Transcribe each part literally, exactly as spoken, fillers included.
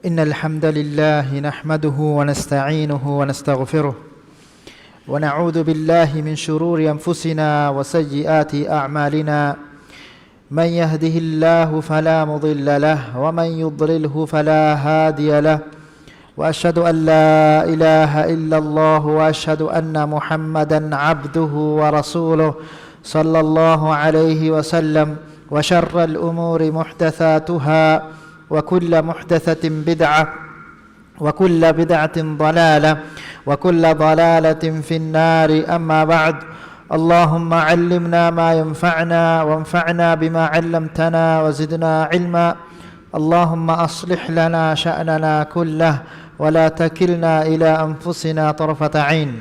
إن الحمد لله نحمده ونستعينه ونستغفره، ونعوذ بالله من شرور أنفسنا وسيئات أعمالنا. من يهده الله فلا مضل له، ومن يضلله فلا هادي له. وأشهد أن لا إله إلا الله، وأشهد أن محمدا عبده ورسوله، صلى الله عليه وسلم. وشر الأمور محدثاتها، وكل محدثة بدعة، وكل بدعة ضلالة، وكل ضلالة في النار. أما بعد، اللهم علمنا ما ينفعنا، وانفعنا بما علمتنا، وزدنا علما. اللهم أصلح لنا شأننا كله، ولا تكلنا إلى أنفسنا طرفة عين.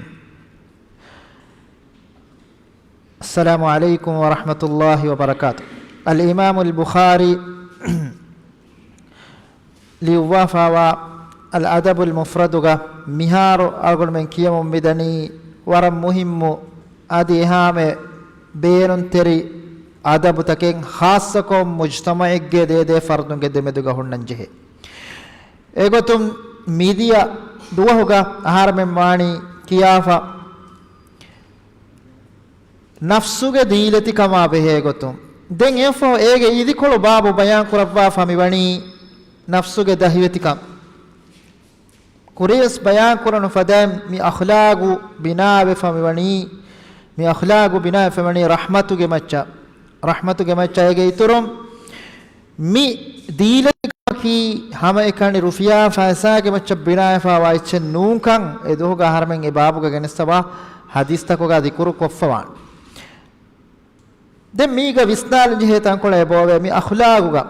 السلام عليكم ورحمة الله وبركاته. الإمام البخاري ލިޔުއްވާފާވާ އަލް އަދަބުލް މުފްރަދުގަ މިހާރު އަޅުގަނޑުމެން ކިޔަމުން މިދަނީ ވަރަށް މުހިއްމު، އަދި އެހާމެ ބޭނުންތެރި އަދަބުތަކެއް، ޚާއްޞަކޮށް މުޖްތަމަޢެއްގެ ދޭދޭ ފަރުދުންގެ ދެމެދުގަ ހުންނަން ޖެހޭ. އެގޮތުން މިދިޔަ ދުވަހުގަ އަހަރެމެން ވާނީ ކިޔާފަ، ނަފްސުގެ ދީލަތިކަމާ ބެހޭ ގޮތުން. ދެން އެއަށްފަހު އޭގެ އިދިކޮޅު ބާބު ބަޔާން ކުރައްވާފަ މިވަނީ ނަފްސުގެ ދަހިވެތިކަން. ކުރިޔަސް ބަޔާން ކުރަން ފަދައިން މި އަޚްލާގު ބިނާވެފަ މިވަނީ، މި އަޚްލާގު ބިނާވެފަ މިވަނީ ރަޙްމަތުގެ މައްޗަށް. ރަޙްމަތުގެ މައްޗަށް. އޭގެ އިތުރުން މި ދީލަތިކަމަކީ ހަމައެކަނި ރުފިޔާ ފައިސާގެ މައްޗަށް ބިނާވެފައިވާ އެއްޗެއް ނޫންކަން އެ ދުވަހުގަ އަހަރެމެން އެ ބާބުގަ ގެނެސްދަވާ ޙަދީޘްތަކުގަ ޛިކުރު ކޮށްފަވާނެ. ދެން މީގަ ވިސްނާލަން ޖެހޭ ތަންކޮޅެއް އެބައޮވޭ. މި އަޚްލާގުގަ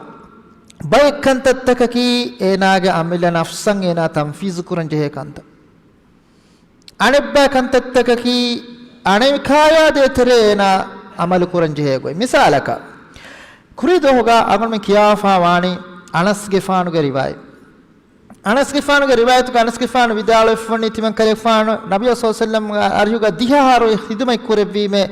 ބައެއް ކަންތައްތަކަކީ އޭނާގެ އަމިއްލަ ނަފްސަށް އޭނާ ތަންފީޒު ކުރަން ޖެހޭ ކަންތައް. އަނެއްބައި ކަންތައްތަކަކީ އަނެކާޔާ ދޭތެރޭ އޭނާ އަމަލު ކުރަން ޖެހޭ ގޮތް. މިސާލަކަށް، ކުރީ ދުވަހުގަ އަޅުގަނޑުމެން ކިޔާފާ ވާނީ އަނަސްގެފާނުގެ ރިވާޔަތް. އަނަސްގެފާނުގެ ރިވާޔަތުގަ އަނަސްގެފާނު ވިދާޅުވެފަވަނީ، ތިމަން ކަލޭގެފާނު ނަބިއްޔާ ޞައްލަﷲު ޢަލައިހި ވަސައްލަމް އަރިހުގަ ދިހަ އަހަރު ޚިދުމަތް ކުރެއްވީމޭ،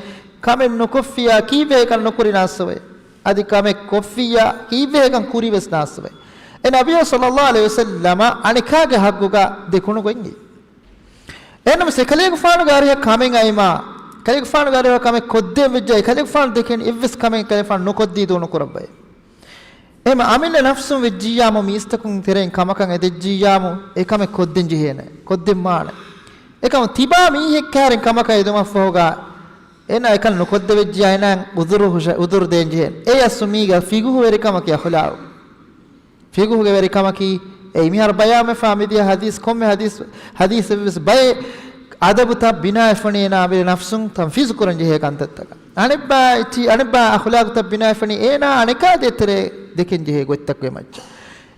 ކަމެއް ނުކޮށްފިއްޔާ ކީއްވެހޭކަން ނުކުރި ނާއްސަވައޭ. އަދި ކަމެއް ކޮށްފިއްޔާ ކީއްވެހޭކަން ކުރިވެސް ނާއްސަވައޭ. އެ ނަބިއްޔާ ޞައްލަﷲު ޢަލައިހި ވަސައްލަމަށް އަނެކާގެ ޙައްޤުގަ ދެކުނު ގޮތް. އެހެންނަމަވެސް އެކަލޭގެފާނުގެ އަރިހަށް ކަމެއް އައީމާ، ކަލޭގެފާނުގެ އަރިހަށް ކަމެއް ކޮށްދޭން ވެއްޖެއްޔާ، ކަލޭގެފާނު ދެކެން އެއްވެސް ކަމެއް ކަލޭގެފާނު ނުކޮށްދީ ދޫ ނުކުރައްވައޭ. އެހެން އަމިއްލަ ނަފްސުން ވެއްޖިއްޔާމު މީސްތަކުން ތެރެއިން ކަމަކަށް އެދެއްޖިއްޔާމު އެ ކަމެއް ކޮށްދޭން ޖެހޭނެ، ކޮށްދެން ވާނެ. އެކަމު ތިބާ މީހެއް ކައިރިން ކަމަކަށް އެދުމަށްފަހުގަ އޭނާ އެކަން ނުކޮށްދެވިއްޖިއްޔާ އޭނާ އުޒުރު ހުށަ-، އުޒުރު ދޭން ޖެހޭނެ. އެއަސް މީގަ ފިޤުހުވެރިކަމަކީ އަޚްލާޤު. ފިޤުހުގެ ވެރިކަމަކީ އެއީ މިހާރު ބަޔާންވެފާ މިދިޔަ ޙަދީޘް، ކޮންމެ ޙަދީޘް، ޙަދީޘެއްވެސް ބައެއް އަދަބުތައް ބިނާވެފަނީ އޭނާ އަމިއްލަ ނަފްސުން ތަންފީޒު ކުރަން ޖެހޭ ކަންތައްތަކަށް. އަނެއްބައި އެއްޗި-، އަނެއްބައި އަޚްލާޤުތައް ބިނާވެފަނީ އޭނާ އަނެކާ ދޭތެރޭ ދެކެން ޖެހޭ ގޮތްތަކުގެ މައްޗަށް.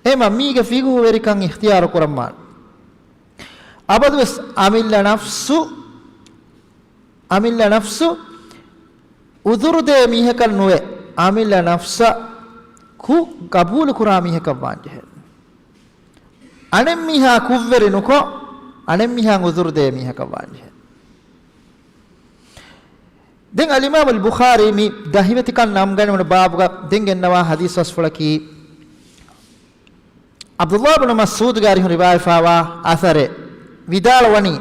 އެހެންމަ މީގެ ފިޤުހުވެރިކަން އިޚްތިޔާރު ކުރަންވާނެ. އަބަދުވެސް އަމިއްލަ ނަފްސު، އަމިއްލަ ނަފްސު އުޒުރުދޭ މީހަކަށް ނުވެ، އަމިއްލަ ނަފްސަކު ގަބޫލުކުރާ މީހަކަށް ވާންޖެހޭ. އަނެއްމީހާ ކުށްވެރި ނުކޮށް، އަނެއްމީހާ އުޒުރުދޭ މީހަކަށް ވާންޖެހޭ. ދެން އަލްއިމާމު އަލްބުޚާރީ މި ދަހިވެތިކަން ނަންގަނެވުނު ބާބުގަ ދެން ގެންނަވާ ޙަދީޘް ބަސްފުޅަކީ، ޢަބްދުﷲ ބުނު މަސްޢޫދުގެ އަރިހުން ރިވާޔަތްވާ އަސަރެއް ވިދާޅުވަނީ،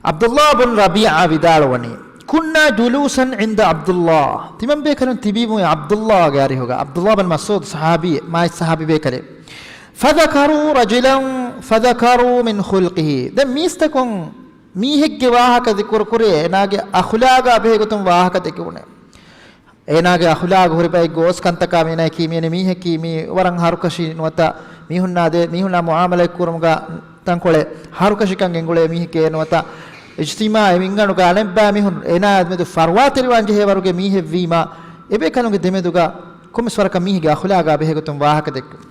ޢަބްދުﷲ ބުން ރަބީޢާ ވިދާޅުވަނީ، كنا جلوسا عند عبد الله، ތިމަންބޭކަލުން ތިބީމު ޢަބްދުﷲގެ އަރިހުގަ. ޢަބްދުﷲ ބިން މަސްޢޫދު ޞަޙާބީ، މާތް ޞަޙާބީ ބޭކަލެއް. فذكروا رجلا فذكروا من خلقه، ދެން މީސްތަކުން މީހެއްގެ ވާހަކަ ޛިކުރު ކުރޭ، އޭނާގެ އަޚުލާގާ ބެހޭ ގޮތުން ވާހަކަ ދެކެވުނޭ. އޭނާގެ އަޚުލާގު ހުރި ބައެއް ގޯސް ކަންތަކާ މީނައަކީ މީނި މީހަކީ މީ ވަރަށް ހަރުކަށި ނުވަތަ މީހުންނާ ދޭ، މީހުންނާ މުޢާމަލަތް ކުރުމުގަ ތަންކޮޅެއް ހަރުކަށިކަން ގެންގުޅޭ މީހެކޭ ނުވަތަ އިޖްތިމާޢީ މިންގަނޑުގަ އަނެއްބައި މީހުން އޭނާ މެދު ފަރުވާތެރިވާން ޖެހޭ ވަރުގެ މީހެއްވީމާ، އެބޭކަލުންގެ ދެމެދުގަ ކޮންމެސް ވަރަކަށް މީހެއްގެ އަޚުލާގާ ބެހޭ ގޮތުން ވާހަކަ ދެއްކުން.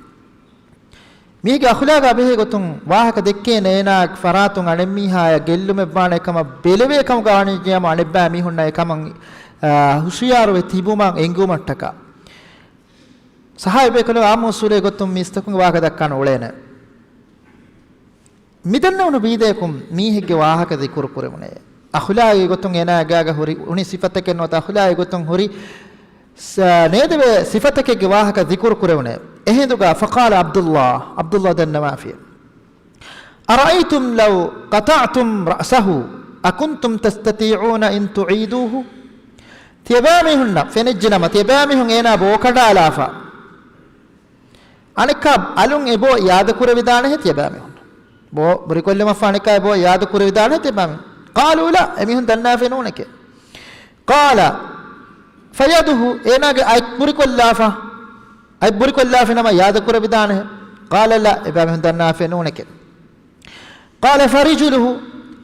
މީހެއްގެ އަޚުލާގާ ބެހޭ ގޮތުން ވާހަކަ ދެއްކޭނެ އޭނާ ފަރާތުން އަނެއްމީހާޔަށް ގެއްލުމެއްވާނެ ކަމަށް ބެލެވޭ ކަމުގަ ވަނިއްޖެޔާމު އަނެއްބައި މީހުންނަށް އެކަމަށް، އާ، ހުޝިޔާރުވެ ތިބުމަށް އެނގުމަށްޓަކާ. ޞަޙާބީ ބޭކަލުން ޢާއްމު އުޞޫލޭ ގޮތުން މީސްތަކުންގެ ވާހަކަ ދައްކާން އުޅޭނެ. މިދެންނެވުނު ބީދަޔަކުން މީހެއްގެ ވާހަކަ ޛިކުރު ކުރެވުނޭ. އަޚުލާގީ ގޮތުން އޭނާގާގަ ހުރި އުނި ސިފަތަކެއް ނުވަތަ އަޚުލާގީ ގޮތުން ހުރި ސ-، ނޭދެވޭ ސިފަތަކެއްގެ ވާހަކަ ޛިކުރު ކުރެވުނޭ. އެހިނދުގަ فقال عبد الله، ޢަބްދުﷲ ދަންނަވާފި، أرأيتم لو قطعتم رأسه أكنتم تستطيعون أن تعيدوه؟ ތިޔަބައިމީހުންނަށް ފެނިއްޖެނަމަ، ތިޔަބައިމީހުން އޭނާ ބޯ ކަނޑާލާފަ، އަނެއްކާ އަލުން އެ ބޯ އިޢާދަ ކުރެވިދާނެހެ ތިޔަބައިމީހުން. ބޯ ބުރިކޮށްލުމަށްފަހު އަނެއްކާ އެ ބޯ އިޢާދަ ކުރެވިދާނެހެ ތިޔަބައިމީހުން. قالوا لا، އެމީހުން ދަންނާފައެއް ނޫނެކޭ. قال فيده، އޭނާގެ އަތް ބުރިކޮށްލާފަ، އަތް ބުރިކޮށްލާފިނަމަ އިޢާދަ ކުރެވިދާނެހެ. قال لا، އެބައިމީހުން ދަންނާފައެއް ނޫނެކޭ. قال فرجله،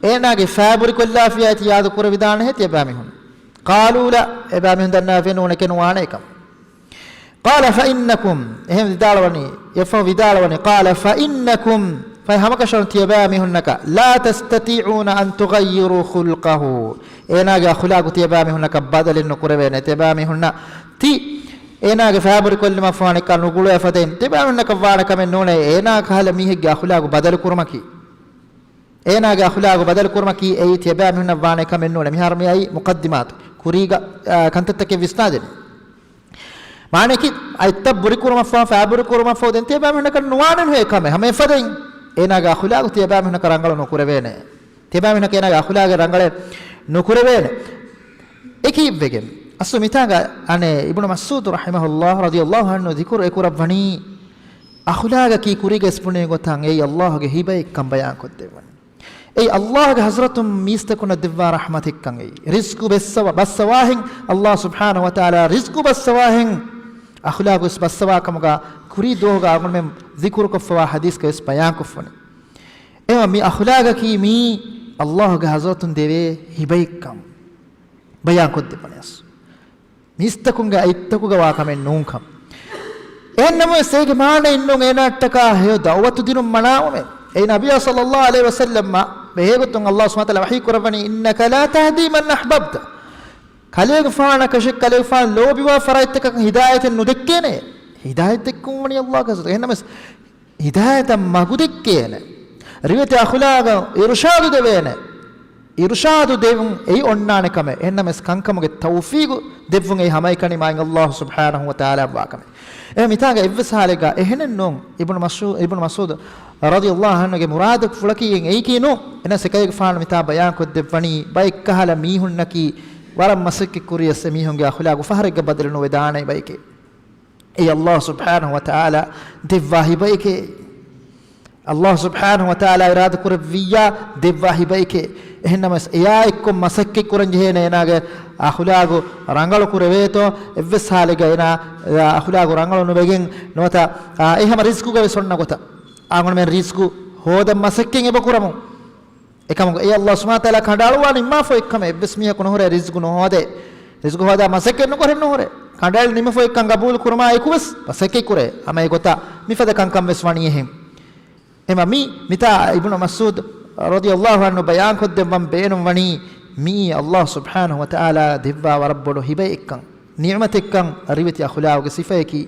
އޭނާގެ ފައި ބުރިކޮށްލާފިޔާ ތިޔާދު ކުރެވިދާނެހެ ތިޔަބައިމީހުން. قالوا لا، އެބައިމީހުން ދަންނާފައެއް ނޫނެކޭ ނުވާނެ އެކަމަށް. قال فإنكم، އެހެން ވިދާޅުވަނީ، އެއަށްފަހު ވިދާޅުވަނީ، قال فإنكم، ފަހެ ހަމަކަށަވަރުން ތިޔަބައިމީހުންނަކަށް، لا تستطيعون أن تغيروا خلقه، އޭނާގެ އަޚުލާގު ތިޔަބައިމީހުންނަކަށް ބަދަލެއް ނުކުރެވޭނެ، ތިޔަބައިމީހުންނަށް ތި އޭނާގެ ފައިބުރިކޮށްލުމަށްފަހު އަނެއްކާ ނުގުޅޭ ފަދައިން ތިބާމީހުންނަކަށް ވާނެ ކަމެއް ނޫނޭ، އޭނާ ކަހަލަ މީހެއްގެ އަޚުލާގު ބަދަލު ކުރުމަކީ. އޭނާގެ އަޚުލާގު ބަދަލު ކުރުމަކީ އެއީ ތިބާމީހުންނަށް ވާނެ ކަމެއް ނޫނޭ. މިހާރު މި އައީ މުޤައްދިމާތު ކުރީގަ، އާ، ކަންތައްތަކެއް ވިސްނާދޭނެ. މާނައަކީ އަތްތައް ބުރިކުރުމަށްފަހު، ފައިބުރިކުރުމަށްފަހު ދެން ތިބާމީހުންނަކަށް ނުވާނެނުހޭ ކަމެއް. ހަމަ އެފަދައިން އޭނާގެ އަޚުލާގު ތިބާމީހުންނަކަށް ރަނގަޅު ނުކުރެވޭނެ. ތިބާމީހުންނަކަށް އޭނާގެ އަޚުލާގެއް ރަނގަޅެއް ނުކުރެވޭނެ. އެކީއްވެގެން އަސްލު މިތާގަ އަނެއް އިބްނު މަސްޢޫދު ރަޙިމަހުﷲ ރަޟިޔަﷲ ޢަންހު ޛިކުރު އެކުރައްވަނީ، އަޚުލާގަކީ ކުރީގަ އެސްބުނީ ގޮތަށް އެއީ ﷲ ގެ ހިބައެއްކަން ބަޔާންކޮށްދެއްވަނީ. އެއީ ﷲ ގެ ޙަޟްރަތުން މީސްތަކުންނަށް ދެއްވާ ރަޙްމަތެއްކަން އެއީ. ރިޒްޤު ބައްސަވާ، ބައްސަވާހެން ﷲ ސުބްޙާނަހު ވަތަޢާލާ ރިޒްޤު ބައްސަވާހެން އަޚުލާގު ވެސް ބައްސަވާ ކަމުގަ ކުރީ ދުވަހުގަ އަޅުގަނޑުމެން ޛިކުރުކޮށްފަވާ ޙަދީޘްގަ ވެސް ބަޔާންކޮށްފަނީ. އެހެންވީމަ މި އަޚުލާގަކީ މީ ﷲ ގެ ޙަޟްރަތުން ދެވޭ ހިބައެއްކަން ބަޔާންކޮށްދެއްވަނީ. މީސްތަކުންގެ އަތްތަކުގަ ވާ ކަމެއް ނޫންކަން. އެހެންނަމަވެސް އޭގެ މާނައެއް ނޫން އޭނާއަށްޓަކާ ހެޔޮ ދަޢުވަތު ދިނުން މަނާވުމެއް. އެއީ ނަބިއްޔާ ޞައްލައްލާހު ޢަލައިހި ވަސައްލަމަށް ބެހޭގޮތުން ﷲ ސުބްޙާނަހު ވަތަޢާލާ ވަޙީ ކުރައްވަނީ، إنك لا تهدي من أحببت. ކަލޭގެފާނަކަށެއް ކަލޭގެފާނު ލޯބިވާ ފަރާތްތަކަކަށް ހިދާޔަތެއް ނުދެއްކޭނެ. ހިދާޔަތް ދެއްކުންވަނީ ﷲ ގެ ޙަޟްރަތުން. އެހެންނަމަވެސް ހިދާޔަތަށް މަގު ދެއްކޭނެ. ރިވެތި އަޚުލާގަށް އިރުޝާދު ދެވޭނެ. އިރުޝާދު ދެވުން އެއީ އޮންނާނެ ކަމެއް. އެހެންނަމަވެސް ކަންކަމުގެ ތައުފީގު ދެއްވުން އެއީ ހަމައެކަނި މާތް ﷲ ސުބްޙާނަހު ވަތަޢާލާއަށްވާ ކަމެއް. އެ މިތާގަ އެއްވެސް ޙާލެއްގަ އެހެނެއް ނޫން. އިބްނު މަސްޢޫ، އިބްނު މަސްޢޫދު ރަޟިޔަﷲ ޢަންހުގެ މުރާދު ފުޅަކީ އެއީކީ ނޫން. އެހެންނަމަވެސް އެކަލޭގެފާނު މިތާ ބަޔާންކޮށްދެއްވަނީ ބައެއްކަހަލަ މީހުންނަކީ ވަރަށް މަސައްކަތް ކުރިޔަސް އެމީހުންގެ އަޚުލާގު ފަހަރެއްގަ ބަދަލު ނުވެދާނެ ބައެކޭ. އެއީ ﷲ ސުބްޙާނަހު ވަތަޢާލާ ދެއްވާ ހިބައެކޭ. ﷲ ސުބްޙާނަހު ވަތަޢާލާ އިރާދަ ކުރެއްވިއްޔާ ދެއްވާ ހިބައެކޭ. އެހެންނަމަވެސް އެޔާ އެއްކޮށް މަސައްކަތް ކުރަން ޖެހޭނެ އޭނާގެ އަޚުލާގު ރަނގަޅު ކުރެވޭތޯ އެއްވެސް ޙާލެއްގަ އޭނާ އަޚުލާގު ރަނގަޅު ނުވެގެން ނުވަތަ، އާ، އެ ހަމަ ރިޒްޤުގަ ވެސް އޮންނަ ގޮތަށް އަޅުގަނޑުމެން ރިޒްޤު ހޯދަން މަސައްކަތް އެބަ ކުރަމުން. އެކަމަކު އެ ﷲ ސުބްޙާނަހު ވަތަޢާލާ ކަނޑައަޅުވާނެ ނިންމާފަ އޮތް ކަމެއް. އެއްވެސް މީހަކު ނުހުރޭ ރިޒްޤު ނުހޯދޭ. ރިޒްޤު ހޯދާ މަސައްކަތް ނުކުރެ ނުހުރޭ. ކަނޑައެޅި ނިމިފަ އޮތްކަން ގަބޫލު ކުރުމާ އެކު ވެސް މަސައްކަތް ކުރޭ. ހަމަ އެގޮތަށް މިފަދަ ކަންކަން ވެސް ވަނީ އެހެން. އެމަ މި، މިތާ އިބްނު މަސްޢޫދު ރަޟިޔަﷲ ޢަންހު ބަޔާންކޮށްދެއްވަން ބޭނުންވަނީ މިއީ ﷲ ސުބްޙާނަހު ވަތަޢާލާ ދެއްވާ ވަރަށް ބޮޑު ހިބައެއްކަން. ނިޢުމަތެއްކަން ރިވެތި އަޚުލާގުގެ ސިފަޔަކީ.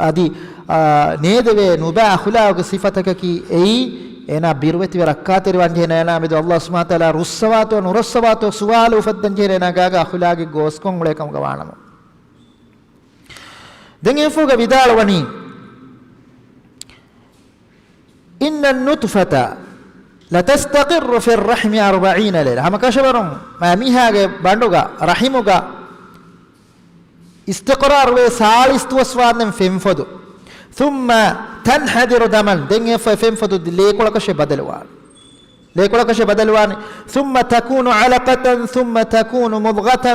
އަދި، އާ، ނޭދެވޭ ނުބައި އަޚުލާގުގެ ސިފަތަކަކީ އެއީ، އޭނާ ބިރުވެތިވެ ރައްކާތެރިވާންޖެހޭނެ އޭނާ މެދު ﷲ ސުބްޙާނަހު ވަތަޢާލާ ރުއްސަވާތޯ ނުރުއްސަވާތޯ ސުވާލު އުފައްދަންޖެހޭނެ އޭނާ ގާގަ އަޚުލާގެއް ގޯސްކޮށް އުޅޭ ކަމުގަ ވާނަމަ. ދެން އެފޯގަ ވިދާޅުވަނީ، إن النطفة لتستقر في الرحم أربعين ليلة. ހަމަކަށަވަރުން މީހާގެ ބަނޑުގަ، ރަޙިމުގަ އިސްތިޤްރާރުވޭ ސާޅީސް ދުވަސް ވާންދެން ފެންފޮދު. ثم تنحدر دما. ދެން އެ ފެންފޮދު ލޭކޮޅަކަށެ ބަދަލުވާނެ. ލޭކޮޅަކަށެ ބަދަލުވާނެ. ثم تكون علقة ثم تكون مضغة.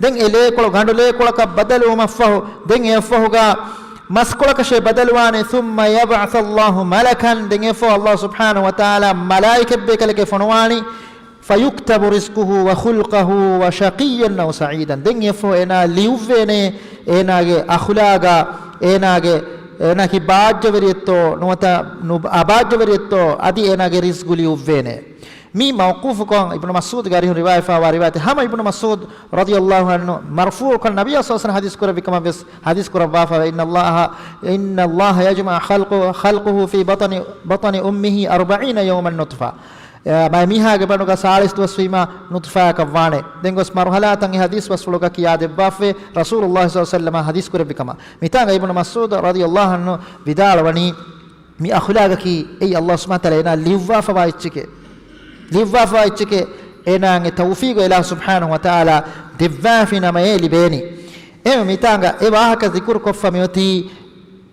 ދެން އެ ލޭކޮޅު ގަނޑު ލޭކޮޅަކަށް ބަދަލުވުމަށްފަހު، ދެން އެއަށްފަހުގަ މަސްކޮޅަކަށެ ބަދަލުވާނެ. ثم يبعث الله ملكا. ދެން އެއަށްފަހު ﷲ ސުބްޙާނަހު ވަތަޢާލާ މަލާއިކަތްބޭކަލެކެ ފޮނުވާނީ. فيكتب رزقه وخلقه وشقيا أو سعيدا. ދެން އެއަށްފަހު އޭނާ ލިޔުއްވޭނެ، އޭނާގެ އަޚުލާގާ، އޭނާގެ، އޭނާ ކި ބާއްޖަވެރިއެއްތޯ، ނުވަތަ ނު-، އަބާއްޖަވެރިއެއްތޯ، އަދި އޭނާގެ ރިޒްގު ލިޔުއްވޭނެ. މީ މައުޤޫފުކޮށް އިބްނު މަސްޢޫދުގެ އަރިހުން ރިވާޔަތްވާ ރިވާޔަތެއް. ހަމަ އިބްނު މަސްޢޫދު ރަޟިޔަﷲ ޢަންހު މަރުފޫޢުކޮށް ނަބިއްޔާ ޞައްލަﷲ ޢަލައިހި ވަސައްލަމަ ޙަދީޘް ކުރެއްވި ކަމަށް ވެސް ޙަދީޘް ކުރައްވާފަ، إن الله، إن الله يجمع خلقه، خلقه في بطن، بطن أمه أربعين يوما نطفة. މާތް މީހާގެ ބަނޑުގަ ސާޅީސް ދުވަސް ވީމާ ނުޠުފާއަކަށް ވާނެ. ދެން ގޮސް މަރުހަލާތައް އެ ޙަދީޘް ބަސްފުޅުގަ ކިޔާދެއްވާފައި، ރަސޫލުﷲ ޞައްލަﷲ ޢަލައިހި ވަސައްލަމަ ޙަދީޘް ކުރެއްވި ކަމަށް. މިތާނގަ އިބްނު މަސްޢޫދު ރަޟިޔަﷲ ޢަންހު ވިދާޅުވަނީ، މި އަޚުލާގަކީ އެއީ ﷲ ސުބްޙާނަހޫ ވަތަޢާލާ އޭނާ ލިޔުއްވާފަވާ އެއްޗެކޭ. ލިޔުއްވާފަވާ އެއްޗެކޭ. އޭނާއަށް އެ ތައުފީގު އިލާހު ސުބްޙާނަހޫ ވަތަޢާލާ ދެއްވާފި ނަމައޭ ލިބޭނީ. އެހެން މިތާނގަ އެ ވާހަކަ ޛިކުރު ކޮށްފަ މިއޮތީ،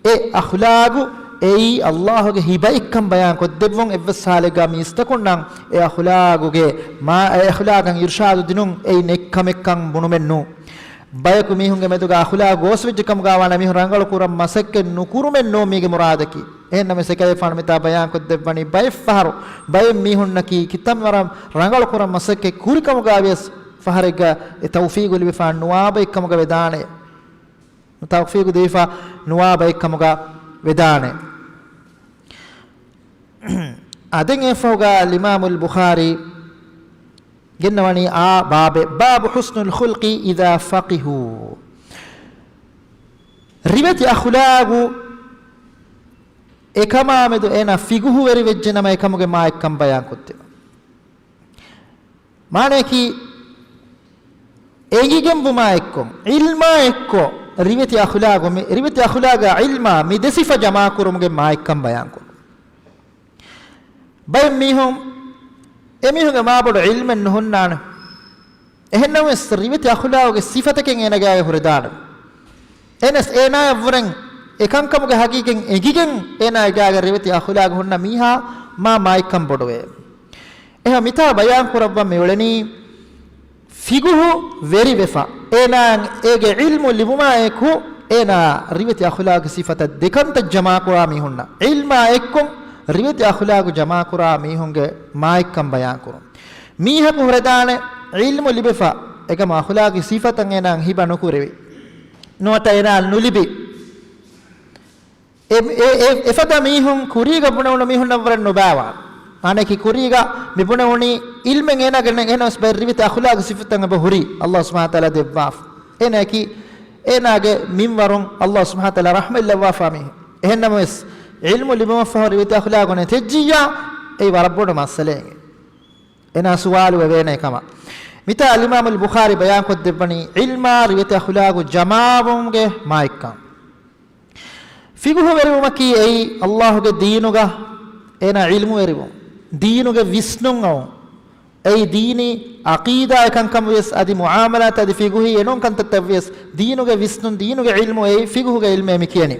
އެ އަޚުލާގު އެއީ ﷲ ގެ ހިބައެއްކަން ބަޔާން ކޮށްދެއްވުން. އެއްވެސް ޙާލެއްގަ މި އިސްތަކުންނަށް އެ އަޚުލާގުގެ މާ، އެ އަޚުލާގަށް އިރުޝާދު ދިނުން އެއީ ނެއްކަމެއްކަން ބުނުމެއް ނޫން. ބަޔަކު މީހުންގެ މެދުގަ އަޚުލާގު ގޯސްވެއްޖެ ކަމުގަ ވާނަމަ މީހުން ރަނގަޅު ކުރަން މަސައްކަތް ނުކުރުމެއް ނޫން މީގެ މުރާދަކީ. އެހެންނަމަވެސް އެކަލޭގެފާނު މިތާ ބަޔާން ކޮށްދެއްވަނީ ބައެއް ފަހަރު ބައެއް މީހުންނަކީ ކިތަންމެ ވަރަށް ރަނގަޅު ކުރަން މަސައްކަތް ކުރި ކަމުގަ ވިޔަސް ފަހަރެއްގަ އެ ތައުފީގު ލިބިފަ ނުވާ ބައެއްކަމުގަ ވެދާނެ. ތައުފީގު ދީފަ ނުވާ ބައެއްކަމުގަ ވެދާނެ. އާ، ދެން އެއަށްފަހުގަ އަލްއިމާމުލް ބުޚާރީ ގެންނަވަނީ އާ ބާބެއް، باب حسن الخلق إذا فقهوا. ރިވެތި އަޚުލާގު އެކަމާމެދު އޭނާ ފިޤުހުވެރިވެއްޖެނަމަ އެކަމުގެ މާތްކަން ބަޔާންކޮށްދެއްވުން. މާނަޔަކީ، އެނގިގެންވުމާ އެއްކޮށް، ޢިލްމާ އެއްކޮށް، ރިވެތި އަޚުލާގު މި، ރިވެތި އަޚުލާގާ ޢިލްމާ މި ދެ ސިފަ ޖަމާކުރުމުގެ މާތްކަން ބަޔާންކުރުން. ބައެއް މީހުން، އެމީހުންގެ މާބޮޑު ޢިލްމެއް ނުހުންނާނެ. އެހެންނަމަވެސް، ރިވެތި އަޚުލާގުގެ ސިފަތަކެއް އޭނާގާ ހުރެދާނެ. އެހެނަސް އޭނާޔަށްވުރެން އެކަންކަމުގެ ހަގީގަތް އެނގިގެން އޭނާގާގެ ރިވެތި އަޚުލާގު ހުންނަ މީހާ މާ މާތްކަން ބޮޑުވޭ. އެހެން މިތާ ބަޔާން ކުރައްވަން މިއުޅެނީ، ފިޤުހު ވެރިވެފަ، އޭނާއަށް އޭގެ ޢިލްމު ލިބުމާ އެކު، އޭނާ ރިވެތި އަޚުލާގު ސިފަތައް ދެކަންތައް ޖަމާކުރާ މީހުންނަށް، ޢިލްމާ އެއްކޮށް، ރިވެތި އަޚުލާގު ޖަމާކުރާ މީހުންގެ މާތްކަން ބަޔާންކުރުން. މީހަކު ހުރެދާނެ، ޢިލްމު ލިބިފަ، އެކަމަ އަޚުލާގީ ސިފަތައް އޭނާއަށް ހިބަ ނުކުރެވި. ނުވަތަ އޭނާއަށް ނުލިބި. އެ، އެ، އެ، އެފަދަ މީހުން ކުރީގަ ބުނެވުނު މީހުންނަށްވުރެން ނުބާވާނެ. މާނައަކީ ކުރީގަ މި ބުނެވުނީ ޢިލްމެއް އޭނާގެ ނެތް، އެހެނަސް ބައެއް ރިވެތި އަޚުލާގު ސިފަތައް އެބަ ހުރީ، ﷲ ސުބްޙާނަހޫ ވަތަޢާލާ ދެއްވާފަ. އޭނާއަކީ އޭނާގެ މިންވަރުން ﷲ ސުބްޙާނަހޫ ވަތަޢާލާ ރަޙްމަތް ލައްވާފާ މީހެއް. އެހެންނަމަވެސް، ޢިލްމު ލިބުމަށްފަހު ރިވެތި އަޚުލާގު ނެތެއްޖިއްޔާ، އެއީ ވަރަށް ބޮޑު މައްސަލައެއް. އޭނާ ސުވާލު ވެވޭނެ ކަމަށް. މިތާ އަލްއިމާމުލް ބުޚާރީ ބަޔާންކޮށްދެއްވަނީ، ޢިލްމާ ރިވެތި އަޚުލާގު ޖަމާވުމުގެ މާތްކަން. ފިޤުހުވެރިވުމަކީ އެއީ ﷲގެ ދީނުގަ އޭނާ ޢިލްމުވެރިވުން، ދީނުގެ ވިސްނުން އައުން. އެއީ ދީނީ ޢަޤީދާ އެކަންކަމަށް ވިޔަސް އަދި މުޢާމަލާތް އަދި ފިޤުހީ އެނޫން ކަންތައްތައް ވިޔަސް ދީނުގެ ވިސްނުން، ދީނުގެ ޢިލްމު އެއީ ފިޤުހުގެ ޢިލްމޭ މި ކިޔަނީ.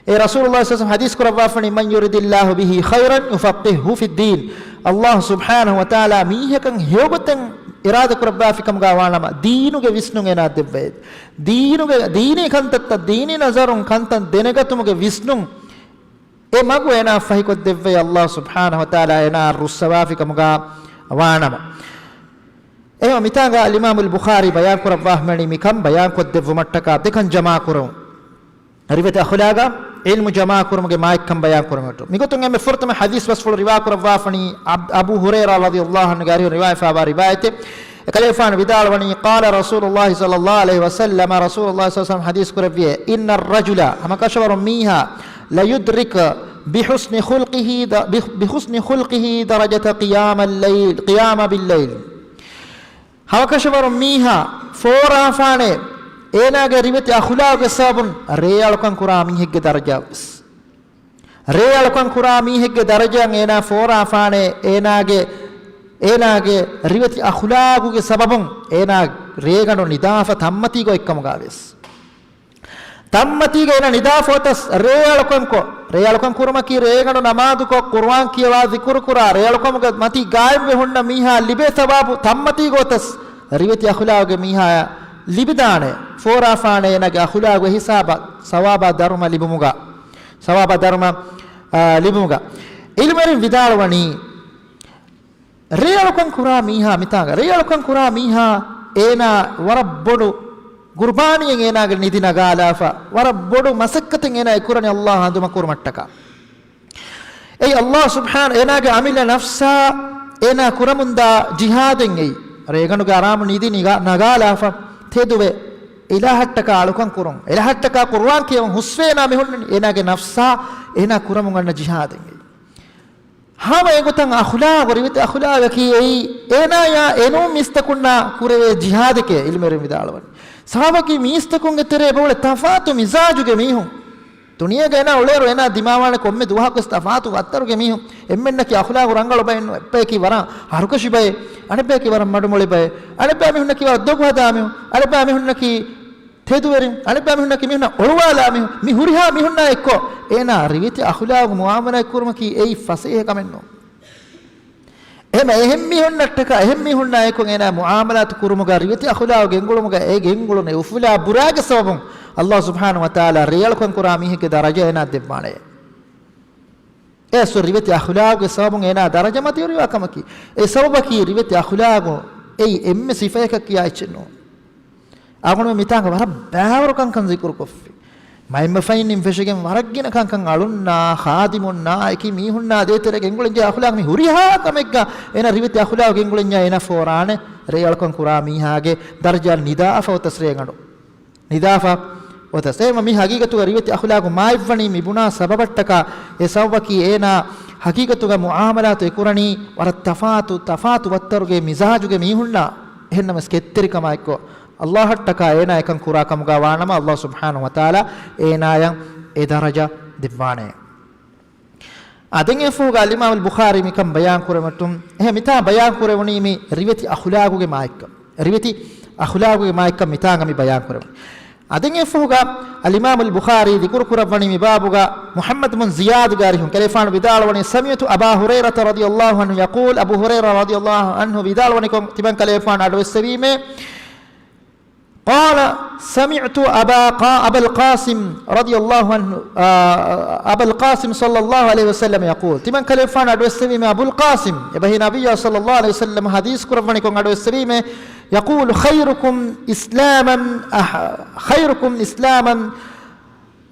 އެ ރަސޫލުﷲ ޞައްލަﷲ ޢަލައިހި ވަސައްލަމަ ޙަދީޘް ކުރައްވާފަނީ، من يرد الله به خيرا يفقهه في الدين. ﷲ ސުބްޙާނަހޫ ވަތަޢާލާ މީހަކަށް ހެޔޮގޮތެއް އިރާދަ ކުރައްވާފިކަމުގަ ވާނަމަ، ދީނުގެ ވިސްނުން އޭނާ ދެއްވައޭ. ދީނުގެ، ދީނީ ކަންތައްތައް، ދީނީ ނަޒަރުން ކަންތައް ދެނެގަތުމުގެ ވިސްނުން، އެ މަގު އޭނާ ފަހިކޮށްދެއްވައޭ، ﷲ ސުބްޙާނަހޫ ވަތަޢާލާ އޭނާ ރުއްސަވާފިކަމުގަ ވާނަމަ. އެހެން މިތާނގަ އަލްއިމާމުލް ބުޚާރީ ބަޔާން ކުރައްވާފަ މިއުޅެނީ މިކަން ބަޔާން ކޮށްދެއްވުމަށްޓަކާ ދެކަން ޖަމާކުރުން. ރިވެތި އަޚުލާގަށް ޢިލްމު ޖަމާކުރުމުގެ މާތްކަން ބަޔާން ކުރުމަށްޓަކާ. މިގޮތުން އެންމެ ފުރަތަމަ ޙަދީޘް ބަސްފުޅު ރިވާ ކުރައްވާފަނީ އަބް، އަބޫ ހުރައިރާ ރަޟިޔަﷲ ޢަންހުގެ އަރިހުން ރިވާވެފައިވާ ރިވާޔަތެއް. އެކަލޭގެފާނު ވިދާޅުވަނީ، قال رسول الله صلى الله عليه وسلم، ރަސޫލުﷲ ޞައްލަﷲ ޢަލައިހި ވަސައްލަމަ ޙަދީޘް ކުރެއްވިއޭ، إن الرجل، ހަމަކަށަވަރުން މީހާ، ليدرك بحسن خلقه د، بحسن خلقه درجة قيام الليل، قيام بالليل. ހަމަކަށަވަރުން މީހާ ފޯރާފާނެ، އޭނާގެ ރިވެތި އަޚުލާގުގެ ސަބަބުން ރޭއަޅުކަން ކުރާ މީހެއްގެ ދަރަޖާ ވެސް. ރޭއަޅުކަން ކުރާ މީހެއްގެ ދަރަޖައަށް އޭނާ ފޯރާފާނެ، އޭނާގެ، އޭނާގެ ރިވެތި އަޚުލާގުގެ ސަބަބުން އޭނާ ރޭގަނޑު ނިދާފަ ތަންމަތީގަ އޮތްކަމުގަ ވެސް. ތަންމަތީގަ އޭނާ ނިދާފަވަތަސް ރޭއަޅުކަންކޮށް، ރޭއަޅުކަން ކުރުމަކީ ރޭގަނޑު ނަމާދުކޮށް، ޤުރުއާން ކިޔަވާ، ޛިކުރު ކުރާ، ރޭއަޅުކަމުގެ މަތީ ގާއިމްވެ ހުންނަ މީހާ ލިބޭ ސަވާބު ތަންމަތީގަ އޮތަސް ރިވެތި އަޚުލާގުގެ މީހާޔަށް ލިބިދާނެ، ފޯރާފާނެ އޭނާގެ އަޚުލާގު އެހިސާބަށް ސަވާބާ ދަރުމަ ލިބުމުގަ، ސަވާބާ ދަރުމަ، އާ، ލިބުމުގަ. ޢިލްމުވެރިން ވިދާޅުވަނީ، ރޭއަޅުކަން ކުރާ މީހާ މިތާނގަ، ރޭއަޅުކަން ކުރާ މީހާ އޭނާ ވަރަށް ބޮޑު ޤުރުބާނީއެއް އޭނާގެ ނިދި ނަގާލާފަ، ވަރަށް ބޮޑު މަސައްކަތެއް އޭނާ އެކުރަނީ ﷲ އަނދުމަކުރުމަށްޓަކާ. އެއީ ﷲ ސުބްޙާނަ، އޭނާގެ އަމިއްލަ ނަފްސާ އޭނާ ކުރަމުންދާ ޖިހާދެއް އެއީ. ރޭގަނޑުގެ އަރާމު ނިދި ނިގާ، ނަގާލާފަ، ތެދުވެ، އިލާހަށްޓަކާ އަޅުކަން ކުރުން، އިލާހަށްޓަކާ ޤުރުއާން ކިޔަވަން ހުސްވޭނާ މި ހުންނަނީ އޭނާގެ ނަފްސާ އޭނާ ކުރަމުން އަންނަ ޖިހާދެއް އެއީ. ހަމަ އެގޮތަށް އަޚުލާގު، ރިވެތި އަޚުލާގަކީ އެއީ، އޭނާޔާ އެނޫން މީސްތަކުންނާ ކުރެވޭ ޖިހާދެކޭ އިލްމުވެރިން ވިދާޅުވަނީ. ސަބަބަކީ މީސްތަކުންގެ ތެރޭ އެބައުޅޭ ތަފާތު މިޒާޖުގެ މީހުން. ދުނިޔޭގަ އޭނާ އުޅޭއިރު އޭނާ ދިމާވާނެ ކޮންމެ ދުވަހަކުވެސް ތަފާތު ވައްތަރުގެ މީހުން. އެންމެންނަކީ އަޚުލާގު ރަނގަޅު ބައެއް ނޫން. އެއްބަޔަކީ ވަރަށް ހަރުކަށި ބައެއް، އަނެއްބަޔަކީ ވަރަށް މަޑުމޮޅި ބައެއް، އަނެއްބައި މީހުންނަކީ ވަރަށް ދޮގު ހަދާ މީހުން، އަނެއްބައި މީހުންނަކީ ތެދުވެރިން، އަނެއްބައި މީހުންނަކީ މީހުންނަށް އޮޅުވާލާ މީހުން. މި ހުރިހާ މީހުންނާ އެއްކޮށް އޭނާ ރިވެތި އަޚުލާގު މުއާމަލާތް ކުރުމަކީ އެއީ ފަސޭހަ ކަމެއް ނޫން. އެހެމަ އެހެން މީހުންނަށްޓަކާ، އެހެން މީހުންނާ އެކު އޭނާ މުއާމަލާތު ކުރުމުގަ، ރިވެތި އަޚުލާގު ގެންގުޅުމުގަ އެ ގެންގުޅުނު އެ އުފުލާ ބުރާގެ ސަބަބުން އައްލާހު ސުބްޙާނަހު ވަތަޢާލާ ރޭއަޅުކަން ކުރާ މީހެއްގެ ދަރަޖަ އޭނާ ދެއްވާނެ. އެ އަސްލު ރިވެތި އަޚުލާގުގެ ސަބަބުން އޭނާ ދަރަޖަ މަތިވެރިވާ ކަމަކީ. އެ ސަބަބަކީ ރިވެތި އަޚުލާގު އެއީ އެންމެ ސިފައަކަށް ކިޔާ އެއްޗެއް ނޫން. އަޅުގަނޑުމެން މިތާނގަ ވަރަށް ބާވަރު ކަންކަން ޒިކުރުކޮށްފި. މައިންބަފައިންނިން ފެށިގެން ވަރަށް ގިނަ ކަންކަން އަޅުންނާ، ޚާދިމުންނާ، އެކި މީހުންނާ ދޭތެރޭގަ ގެންގުޅެންޖެހޭ އަޚުލާގު މި ހުރިހާ ކަމެއްގަ އޭނާ ރިވެތި އަޚުލާގު ގެންގުޅެންޏާ އޭނާ ފޯރާނެ ރޭއަޅުކަން ކުރާ މީހާގެ ދަރަޖަ ނިދާފަ އޮތަސް ރޭގަނޑު. ނިދާފަ އޮތަސް. އެހެންވީމަ މި ހަގީގަތުގަ ރިވެތި އަޚުލާގު މާތްވަނީ މި ބުނާ ސަބަބަށްޓަކާ، އެ ސަބަބަކީ އޭނާ ހަގީގަތުގަ މުއާމަލާތު އެކުރަނީ ވަރަށް ތަފާތު، ތަފާތު ވައްތަރުގެ މިޒާޖުގެ މީހުންނާ. އެހެންނަމަވެސް ކެތްތެރިކަމާ އެއްކޮށް، އައްލާހަށްޓަކާ އޭނާ އެކަން ކުރާ ކަމުގަ ވާނަމަ، އައްލާހު ސުބްޙާނަހު ވަތަޢާލާ އޭނާޔަށް އެ ދަރަޖަ ދެއްވާނެ. އާ، ދެން އެއަށްފަހުގަ އަލްއިމާމު އަލްބުޚާރީ މިކަން ބަޔާން ކުރެވެމަ، އެހެން މިތާ ބަޔާން ކުރެވުނީ މި ރިވެތި އަޚުލާގުގެ މާތްކަން. ރިވެތި އަޚުލާގުގެ މާތްކަން މިތާނގަ މި ބަޔާން ކުރެވުނީ. އާ، ދެން އެއަށްފަހުގަ އަލްއިމާމު އަލްބުޚާރީ ޛިކުރު ކުރައްވަނީ މި ބާބުގަ މުޙައްމަދު ބިން ޒިޔާދުގެ އަރިހުން. ކަލޭގެފާނު ވިދާޅުވަނީ، سمعت أبا هريرة رضي الله عنه يقول، އަބޫ ހުރައިރާ ރަޟިޔައްލާހު ޢަންހު ވިދާޅުވަނިކޮށް ތިމަން ކަލޭގެފާނު އަޑުއެއްސެވީމޭ. قال، سمعت أبا قا-، أبا القاسم رضي الله عنه، އާ، أبا القاسم صلى الله عليه وسلم يقول، ތިމަން ކަލޭގެފާނު އަޑުއެއްސެވީމޭ، އަބުލް ޤާސިމް އެބަހީ ނަބިއްޔާ ޞައްލައްލާހު ޢަލައިހި ވަސައްލަމަ ޙަދީޘް ކުރައްވަނިކޮށް އަޑުއެއްސެވީމޭ، يقول، خيركم إسلاما أح-، خيركم إسلاما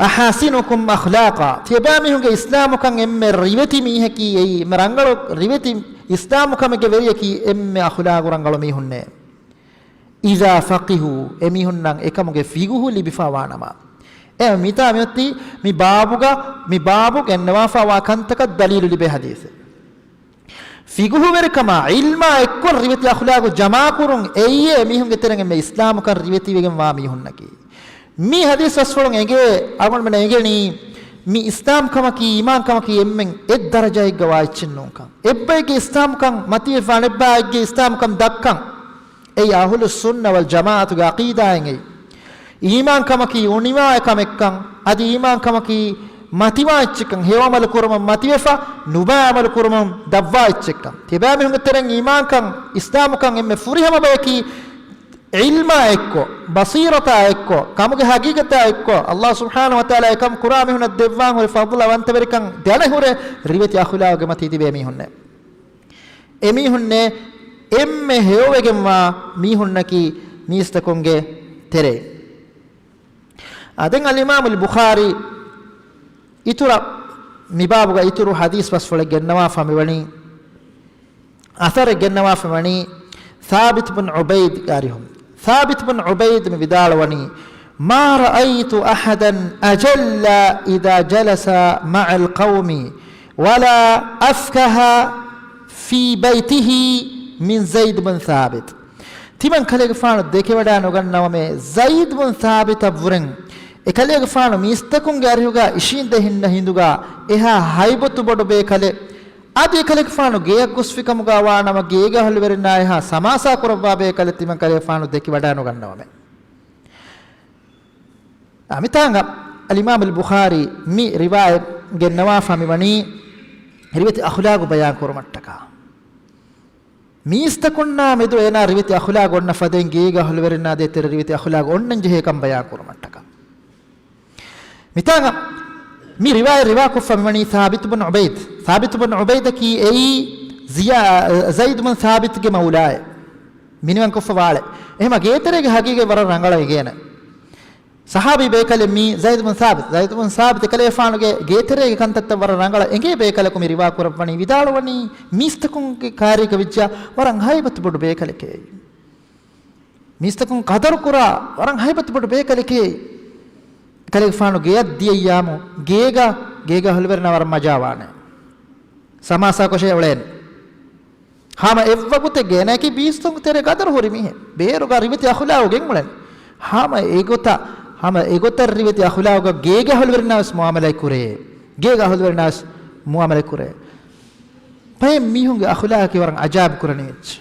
أحاسنكم أخلاقا. ތިޔަބައިމީހުންގެ އިސްލާމުކަން އެންމެ ރިވެތި މީހަކީ އެއީ، އެންމެ ރަނގަޅު ރިވެތި އިސްލާމުކަމެއްގެ ވެރިޔަކީ އެންމެ އަޚުލާގު ރަނގަޅު މީހުންނޭ. إذا فقهوا، އެމީހުންނަށް އެކަމުގެ ފިޤުހު ލިބިފަވާނަމަ. އެ މިތާ މިއޮތީ މި ބާބުގަ، މި ބާބު ގެންނަވާފަވާ ކަންތަކަށް ދަލީލު ލިބޭ ޙަދީޘެއް. ފިޤުހުވެރިކަމާ، ޢިލްމާ އެއްކޮށް ރިވެތި އަޚުލާގު ޖަމާކުރުން އެއީ އެމީހުންގެ ތެރެއިން އެންމެ އިސްލާމުކަން ރިވެތިވެގެންވާ މީހުންނަކީ. މި ޙަދީޘް ބަސްފުޅުން އެނގޭ، އަޅުގަނޑުމެންނަށް އެނގެނީ، މި އިސްލާމްކަމަކީ، އީމާންކަމަކީ އެންމެން އެއް ދަރަޖައެއްގަ ވާ އެއްޗެއް ނޫންކަން. އެއްބައެއްގެ އިސްލާމްކަން މަތިވެފަ އަނެއްބައެއްގެ އިސްލާމްކަން ދައްކަން. އެއީ އަހުލުއްސުންނަ ވަލްޖަމާޢަތުގެ ޢަޤީދާއެއް އެއީ. އީމާންކަމަކީ އުނިވާ ކަމެއްކަން، އަދި އީމާންކަމަކީ މަތިވާ އެއްޗެއްކަން، ހެޔޮ ޢަމަލު ކުރުމަށް މަތިވެފަ، ނުބައި ޢަމަލު ކުރުމުން ދަށްވާ އެއްޗެއްކަން. ތިބާމީހުންގެ ތެރެއިން އީމާންކަން، އިސްލާމުކަން އެންމެ ފުރިހަމަ ބަޔަކީ، ޢިލްމާ އެއްކޮށް، ބަޞީރަތާ އެއްކޮށް، ކަމުގެ ޙަޤީޤަތާ އެއްކޮށް، އައްލާހު ސުބްޙާނަހު ވަތަޢާލާ އެކަން ކުރާ މީހުނަށް ދެއްވާން ހުރި ފަޟްލުވަންތަވެރިކަން ދެނެހުރެ، ރިވެތި އަޚުލާގުގެ މަތީ ތިބޭ މީހުންނޭ. އެމީހުންނޭ އެންމެ ހެޔޮވެގެންވާ މީހުންނަކީ މީސްތަކުންގެ ތެރެއިން. އާ، ދެން އަލްއިމާމު އަލްބުޚާރީ އިތުރަށް މިބާބުގަ އިތުރު ޙަދީޘް ބަސްފުޅެއް ގެންނަވާފަ މިވަނީ، އަސަރެއް ގެންނަވާފަ ވަނީ ސާބިތު ބިން ޢުބައިދުގެ އަރިހުން. ސާބިތު ބިން ޢުބައިދު މި ވިދާޅުވަނީ، ما رأيت أحدا أجل إذا جلس مع القوم ولا أفقه في بيته من زيد بن ثابت. ތިމަން ކަލޭގެފާނު ދެކެވަޑައި ނުގަންނަވަމޭ، ޒައިދު ބިން ސާބިތަށްވުރެން އެކަލޭގެފާނު މީސްތަކުންގެ އަރިހުގަ އިށީނދެ ހިންނަ ހިނދުގަ އެހާ ހައިބަތު ބޮޑު ބޭކަލެއް، އަދި އެކަލޭގެފާނު ގެޔަށް ގޮސްފިކަމުގަ ވާނަމަ، ގޭގަ އަހުލުވެރިންނާ އެހާ ސަމާސާ ކުރައްވާ ބޭކަލެއް ތިމަން ކަލޭގެފާނު ދެކިވަޑައި ނުގަންނަވަމޭ. އާ، މިތާނގަ އަލްއިމާމު އަލްބުޚާރީ މި ރިވާޔަތް ގެންނަވާފަ މިވަނީ ރިވެތި އަޚުލާގު ބަޔާން ކުރުމަށްޓަކާ. މީސްތަކުންނާ މެދު އޭނާ ރިވެތި އަޚުލާގު އޮންނަ ފަދައިން ގޭގަ އަހުލުވެރިންނާ ދޭތެރެ ރިވެތި އަޚުލާގު އޮންނަން ޖެހޭ ކަން ބަޔާން ކުރުމަށްޓަކާ. މިތާނގަ މި ރިވާޔަތް ރިވާކޮށްފަ މިވަނީ ސާބިތު ބިން ޢުބައިދު. ސާބިތު ބިން ޢުބައިދަކީ އެއީ ޒިޔާ-، ޒައިދު ބިން ސާބިތުގެ މައުލާއެއް. މިނިވަންކޮށްފަ ވާޅެއް. އެހެމަ ގޭތެރޭގެ ހަގީގަތް ވަރަށް ރަނގަޅަށް އެނގޭނެ. ޞަޙާބީ ބޭކަލެއް މީ ޒައިދު ބިން ސާބިތު. ޒައިދު ބިން ސާބިތު ކަލޭފާނުގެ ގޭތެރޭގެ ކަންތައްތައް ވަރަށް ރަނގަޅަށް އެނގޭ ބޭކަލަކު މި ރިވާ ކުރައްވަނީ ވިދާޅުވަނީ މީސްތަކުންގެ ކާރީގަ ވެއްޖާ ވަރަށް ހައިބަތު ބޮޑު ބޭކަލެކޭ. މީސްތަކުން ޤަދަރު ކުރާ ވަރަށް ހައިބަތު ބޮޑު ބޭކަލެކޭ. ކަލޭގެފާނު ގެޔަށް ދިޔައްޔާމު ގޭގަ، ގޭގަ އަހުލުވެރިންނާ ވަރަށް މަޖާވާނެ. ސަމާސާކޮށޭ އުޅޭނެ. ހަމަ އެއްވަގުތެއްގަ އޭނައަކީ ބީސްތަކުން ތެރޭ ގަދަރު ހުރި މީހެއް. ބޭރުގަ ރިވެތި އަޚުލާގު ގެންގުޅެން. ހަމަ އެގޮތަށް، ހަމަ އެގޮތަށް ރިވެތި އަޚުލާގުގަ ގޭގެ އަހުލުވެރިންނާވެސް މުއާމަލާތް ކުރޭ. ގޭގެ އަހުލުވެރިންނާވެސް މުއާމަލާތް ކުރޭ. ބައެއް މީހުންގެ އަޚުލާގަކީ ވަރަށް އަޖާއިބު ކުރަނިވެއްޖެ.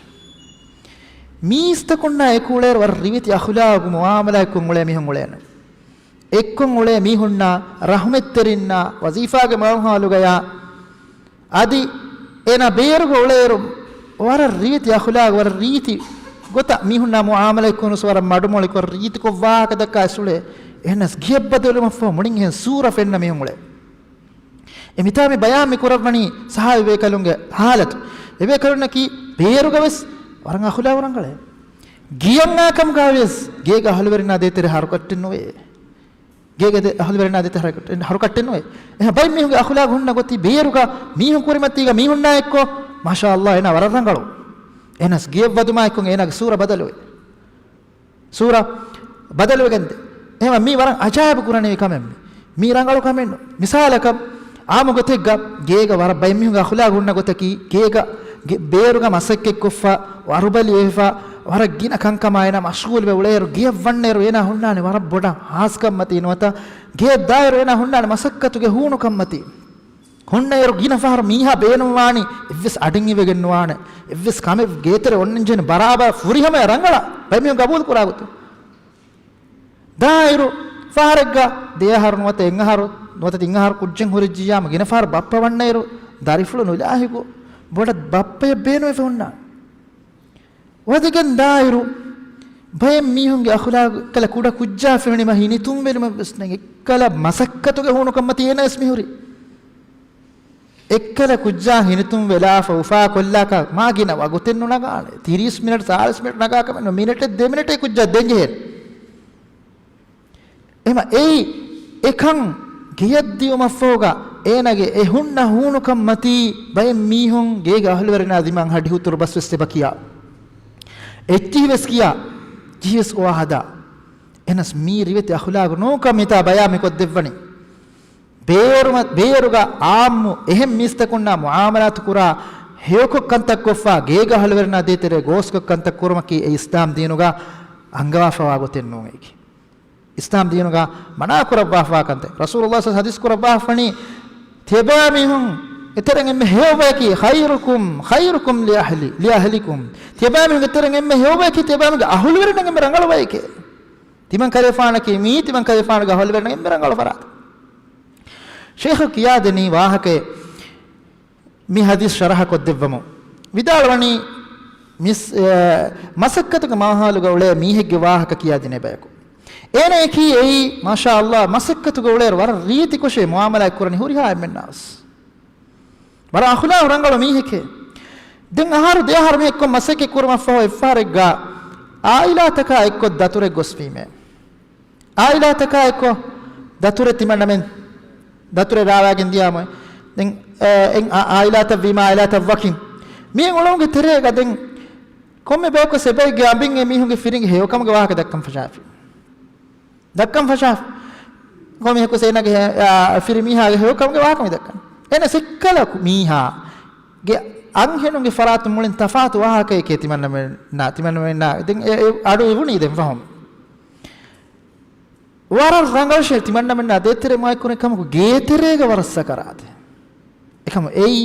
މީސްތަކުންނާ އެކު އުޅޭއިރު ވަރަށް ރިވެތި އަޚުލާގު މުއާމަލާތްކޮށް އުޅޭ މީހުން އުޅޭނެ. އެއްކޮށް އުޅޭ މީހުންނާ، ރަޙުމަތްތެރިންނާ، ވަޒީފާގެ މަރުހަލުގަޔާ އަދި އޭނާ ބޭރުގަ އުޅޭއިރު ވަރަށް ރިވެތި އަޚުލާގު، ވަރަށް ރީތި ގޮތަށް މީހުންނާ މުއާމަލާތް ކުރުނުސް ވަރަށް މަޑުމޮޅިކޮށް ރީތިކޮށް ވާހަކަ ދައްކާ އެސް އުޅޭ. އެހެނަސް ގެއަށް ބަދަލުވުމަށްފަހު މުޅިން އެހެން ސޫރަ ފެންނަ މީހުން އުޅޭ. އެ މިތާ މި ބަޔާން މި ކުރައްވަނީ ސަހާބީ ބޭކަލުންގެ ހާލަތު. އެބޭކަލުންނަކީ ބޭރުގަވެސް ވަރަށް އަޚުލާގު ރަނގަޅޭ. ގެއަށް އާކަމުގަވެސް ގޭގެ އަހުލުވެރިންނާ ދޭތެރޭ ހަރުކައްޓެއް ނުވޭ. ގޭގެ ދެ-، އަހުލުވެރިންނާ ދޭތެރޭ ހަރުކައްޓެއް، ހަރުކައްޓެއް ނުވޭ. އެހެން ބައެއް މީހުންގެ އަޚުލާގު ހުންނަ ގޮތީ ބޭރުގަ މީހުން ކުރިމަތީގަ މީހުންނާ އެއްކޮށް، މާޝާﷲ، އޭނާ ވަރަށް ރަނގަޅު. އެހެނަސް ގެއަށް ވަދުމާ އެއްކޮށް އޭނާގެ ސޫރަ ބަދަލުވޭ. ސޫރަ ބަދަލުވެގެންދޭ. އެހެންވީމަ މީ ވަރަށް އަޖާއިބު ކުރަނިވި ކަމެއް މީ. މީ ރަނގަޅު ކަމެއް ނޫން. މިސާލަކަށް، އާއްމު ގޮތެއްގަ ގޭގަ ވަރަށް ބައެއް މީހުންގެ އަޚުލާގު ހުންނަ ގޮތަކީ، ގޭގަ ގެ-، ބޭރުގަ މަސައްކަތްކޮށްފަ، ވަރުބަލި ވެފަ، ވަރަށް ގިނަ ކަންކަމާ އޭނާ މަޝްޣޫލުވެ އުޅޭއިރު، ގެއަށް ވަންނައިރު އޭނާ ހުންނާނެ ވަރަށް ބޮޑަށް ހާސްކަންމަތީ ނުވަތަ، ގެއަށް ދާއިރު އޭނާ ހުންނާނެ މަސައްކަތުގެ ހޫނުކަންމަތީ. ހުންނައިރު ގިނަ ފަހަރު މީހާ ބޭނުންވާނީ އެއްވެސް އަޑެއް އިވެގެން ނުވާނެ، އެއްވެސް ކަމެއް ގޭތެރެ އޮންނަންޖެހޭނެ ބަރާބަރަށް ފުރިހަމަޔަށް ރަނގަޅަށް ބައެއް މީހުން ގަބޫލު ކުރާ ގޮތުން. ދާއިރު ފަހަރެއްގަ ދެއަހަރު ނުވަތަ އެއްއަހަރު ނުވަތަ ތިންއަހަރު ކުއްޖެއް ހުރެއްޖިއްޔާމު ގިނަ ފަހަރު ބައްޕަ ވަންނައިރު ދަރިފުޅު ނުލާހިކު ބޮޑަށް ބައްޕަޔަށް ބޭނުވެފަ ހުންނާނެ. ވަދެގެން ދާއިރު، ބައެއް މީހުންގެ އަޚުލާގު އެއްކަލަ ކުޑަ ކުއްޖާ ފެނުނީމަ ހިނިތުންވެލުމެއްވެސް ނެތް. އެއްކަލަ މަސައްކަތުގެ ހޫނުކަންމަތީ އޭނަވެސް މިހުރީ. އެއްކަލަ ކުއްޖާ ހިނިތުން ވެލާފަ އުފާ ކޮށްލާކަށް މާ ގިނަ ވަގުތެއް ނުނަގާނެ. ތިރީސް މިނެޓް، ސާޅީސް މިނެޓް ނަގާކަމެއް ނު، މިނެޓެއް ދެ މިނެޓެއް ކުއްޖާ ދޭންޖެހޭނެ. އެމަ އެއީ އެކަން ގެޔަށްދިޔުމަށްފަހުގަ އޭނަގެ އެ ހުންނަ ހޫނުކަން މަތީ ބައެއް މީހުން ގޭގެ އަހުލުވެރިންނާ ދިމާއަށް ހަޑިހުތުރު ބަސްވެސް އެބަ ކިޔާ. އެއްޗިހިވެސް ކިޔާ. ޖިހިވެސް އޮވާ ހަދާ. އެހެނަސް މީ ރިވެތި އަޚުލާގު ނޫންކަން މިތާ ބަޔާން މި ކޮށްދެއްވަނީ. ބޭރުމަ-، ބޭރުގަ އާއްމު އެހެން މީސްތަކުންނާ މުއާމަލާތު ކުރާ، ހެޔޮކޮށް ކަންތައް ކޮށްފަ، ގޭގަ އަހުލުވެރިންނާ ދޭތެރޭ ގޯސްކޮށް ކަންތައް ކުރުމަކީ އެ އިސްލާމް ދީނުގަ އަންގަވާފަވާ ގޮތެއް ނޫން އެކި. އިސްލާމް ދީނުގަ މަނާ ކުރައްވާފަވާ ކަންތައް. ރަސޫލުﷲ ޞައްލަﷲ ޙަދީޘް ކުރައްވާފަނީ، ތިޔަބައިމީހުން އެތެރެން އެންމެ ހެޔޮބަޔަކީ، "خيركم، خيركم لأهلي، لأهلكم." ތިޔަބައިމީހުން އެތެރެން އެންމެ ހެޔޮބަޔަކީ، ތިޔަބައިމީހުންގެ އަހުލުވެރިންނަށް އެންމެ ރަނގަޅު ބަޔެކޭ. ތިމަން ކަލޭފާނަކީ މީ، ތިމަން ކަލޭފާނުގެ އަހުލުވެރިންނަށް އެންމެ ރަނގަޅު ފަރާތެއް. ޝޭޚު ކިޔާދެނީ ވާހަކައެއް. މި ޙަދީޘް ޝަރަޙަ ކޮށްދެއްވަމު. ވިދާޅުވަނީ، މިސް-، އެ، މަސައްކަތުގެ މާހައުލުގަ އުޅޭ މީހެއްގެ ވާހަކަ ކިޔާދިނޭ ބަޔަކު. އޭނައަކީ އެއީ، މާޝާﷲ، މަސައްކަތުގަ އުޅޭއިރު ވަރަށް ރީތިކޮށޭ މުއާމަލާތް ކުރަނީ ހުރިހާ އެންމެންނާވެސް. ވަރަށް އަޚުލާޤު ރަނގަޅު މީހެކޭ. ދެން އަހަރު ދެއަހަރު މި އެއްކޮށް މަސައްކަތް ކުރުމަށްފަހު އެއްފަހަރެއްގަ އާއިލާތަކާ އެއްކޮށް ދަތުރެއް ގޮސްފީމޭ. އާއިލާތަކާ އެއްކޮށް ދަތުރެއް ތިމަންނަމެން ދަތުރެއް ރާވާގެން ދިޔާމު. ދެން، އެ، އެ، އާ، އާއިލާތައް ވީމަ އާއިލާތައް ވަކިން. މި އުޅުމުގެ ތެރޭގަ ދެން ކޮންމެ ބަޔަކު ސެބައެއްގެ އަނބިން އެ މީހުންގެ ފިރިންގެ ހެޔޮކަމުގެ ވާހަކަ ދައްކަން ފަށާފި. ދައްކަން ފަށާފި. ކޮންމެ މީހަކު ސޭނަގެ ހެ-، އާ، ފިރި މީހާގެ ހެޔޮކަމުގެ ވާހަކަ މި ދައްކަން. އެނަސް އެއްކަލަ މީހާގެ އަންހެނުންގެ ފަރާތުން މުޅިން ތަފާތު ވާހަކައެކޭ ތިމަންނަމެންނާ، ތިމަންނަމެންނާ. ދެން އެ، އެ އަޑު އިވުނީ ދެން ފަހުން. ވަރަށް ރަނގަޅު ޝޭ ތިމަންނަމެންނާ ދޭތެރޭ މާތްކުރެ ކަމަކު ގޭތެރޭގަ ވަރަށް ސަކަރާތެއް. އެކަމު އެއީ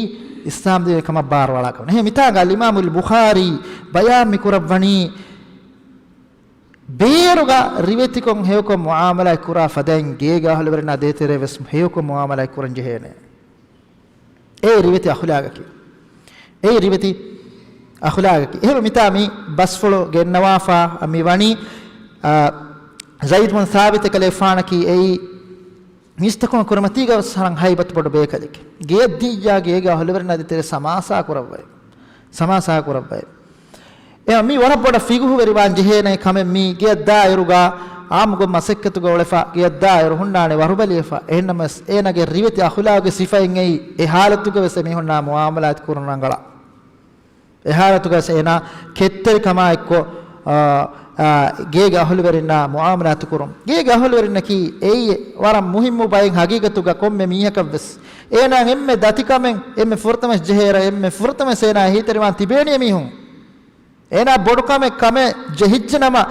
އިސްލާމް ދީނުގެ ކަމަށް ބާރުއަޅާ ކަމެއް. އެހެން މިތާގަ އަލްއިމާމުލް ބުޚާރީ ބަޔާން މި ކުރައްވަނީ، ބޭރުގަ ރިވެތިކޮށް ހެޔޮކޮށް މުއާމަލާތް ކުރާ ފަދައިން ގޭގެ އަހުލުވެރިންނާ ދޭތެރޭ ވެސް ހެޔޮކޮށް މުއާމަލާތް ކުރަން ޖެހޭނެ. އެ ރިވެތި އަޚުލާގަކީ. އެ ރިވެތި އަޚުލާގަކީ. އެހެން މިތާ މި ބަސްފުޅު ގެންނަވާފަ މި ވަނީ، އާ، ޒައިދު ބިން ސާބިތު ކަލޭފާނަކީ އެއީ މީސްތަކުން ކުރިމަތީގަ ވެސް ހަރަން ހައިބަތު ބޮޑު ބޭކަލެކެ. ގެޔަށްދިއްޔާ ގޭގެ އަހުލުވެރިންނާ ދޭތެރޭ ސަމާސާ ކުރައްވައި. ސަމާސާ ކުރައްވައި. އެ މީ ވަރަށް ބޮޑަށް ފިގުހުވެރިވާން ޖެހޭނެ ކަމެއް މީ ގެޔަށް ދާއިރުގަ އާއްމުގޮތް މަސައްކަތުގަ އުޅެފަ، ގެޔަށް ދާއިރު ހުންނާނެ ވަރުބަލިވެފަ. އެހެންނަމަވެސް އޭނަގެ ރިވެތި އަޚުލާގުގެ ސިފައިން އެއީ އެ ހާލަތުގަ ވެސް އެމީހުންނާ މުއާމަލާތު ކުރުން ރަނގަޅަށް. އެ ހާލަތުގަ ވެސް އޭނާ ކެތްތެރިކަމާ އެއްކޮށް، އާ، އާ، ގޭގެ އަހުލުވެރިންނާ މުޢާމަލާތު ކުރުން. ގޭގެ އަހުލުވެރިންނަކީ އެއީ ވަރަށް މުހިއްމު ބައެއް ހަގީގަތުގަ ކޮންމެ މީހަކަށްވެސް. އޭނާ އެންމެ ދަތިކަމެއް، އެންމެ ފުރަތަމަ ޖެހޭއިރަށް، އެންމެ ފުރަތަމަ އޭނާ އެހީތެރިވާން ތިބޭނީ އެމީހުން. އޭނާ ބޮޑުކަމެއް ކަމެއް ޖެހިއްޖެ ނަމަ،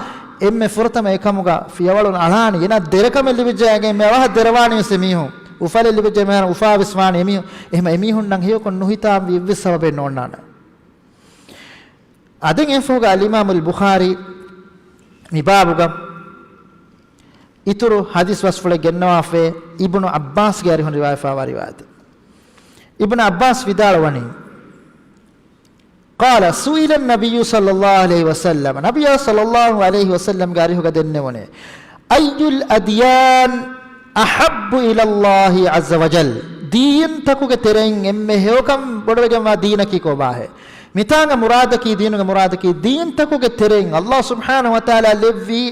އެންމެ ފުރަތަމަ އެކަމުގަ ފިޔަވަޅު އަޅާނީ. އޭނާ ދެރަކަމެއް ލިބިއްޖެ އައިގެން އެންމެ އަވަހަށް ދެރަވާނީ ވެސް އެމީހުން. އުފަލެއް ލިބިއްޖެ އެންމެ އުފާވެސް ވާނީ އެމީހުން. އެހެމަ އެމީހުންނަށް ހެޔޮކޮށް ނުހިތާންވީ އެއްވެސް ސަބަބެއް ނޯންނާނެ. އަދި އެފަހުގަ އަލްއިމާމުލް ބުޚާރީ މި ބާބުގަ އިތުރު ޙަދީޘް ބަސްފުޅެއް ގެންނަވާފައި، އިބްނު ޢައްބާސްގެ އަރިހުން ރިވާޔަތްވާ ރިވާޔަތެއް. އިބްނު ޢައްބާސް ވިދާޅުވަނީ، قال سئل النبي صلى الله عليه وسلم، ނަބިއްޔާ ޞައްލައްލާހު ޢަލައިހި ވަސައްލަމްގެ އަރިހުގަ ދެންނެވުނޭ، أي الأديان أحب إلى الله عز وجل؟ ދީންތަކުގެ ތެރެއިން އެންމެ ހެޔޮކަން ބޮޑުވެގެންވާ ދީނަކީ ކޮބާހޭ؟ މިތާނގަ މުރާދަކީ، ދީނުގެ މުރާދަކީ، ދީންތަކުގެ ތެރެއިން ﷲ ސުބްޙާނަހު ވަތަޢާލާ ލެއްވި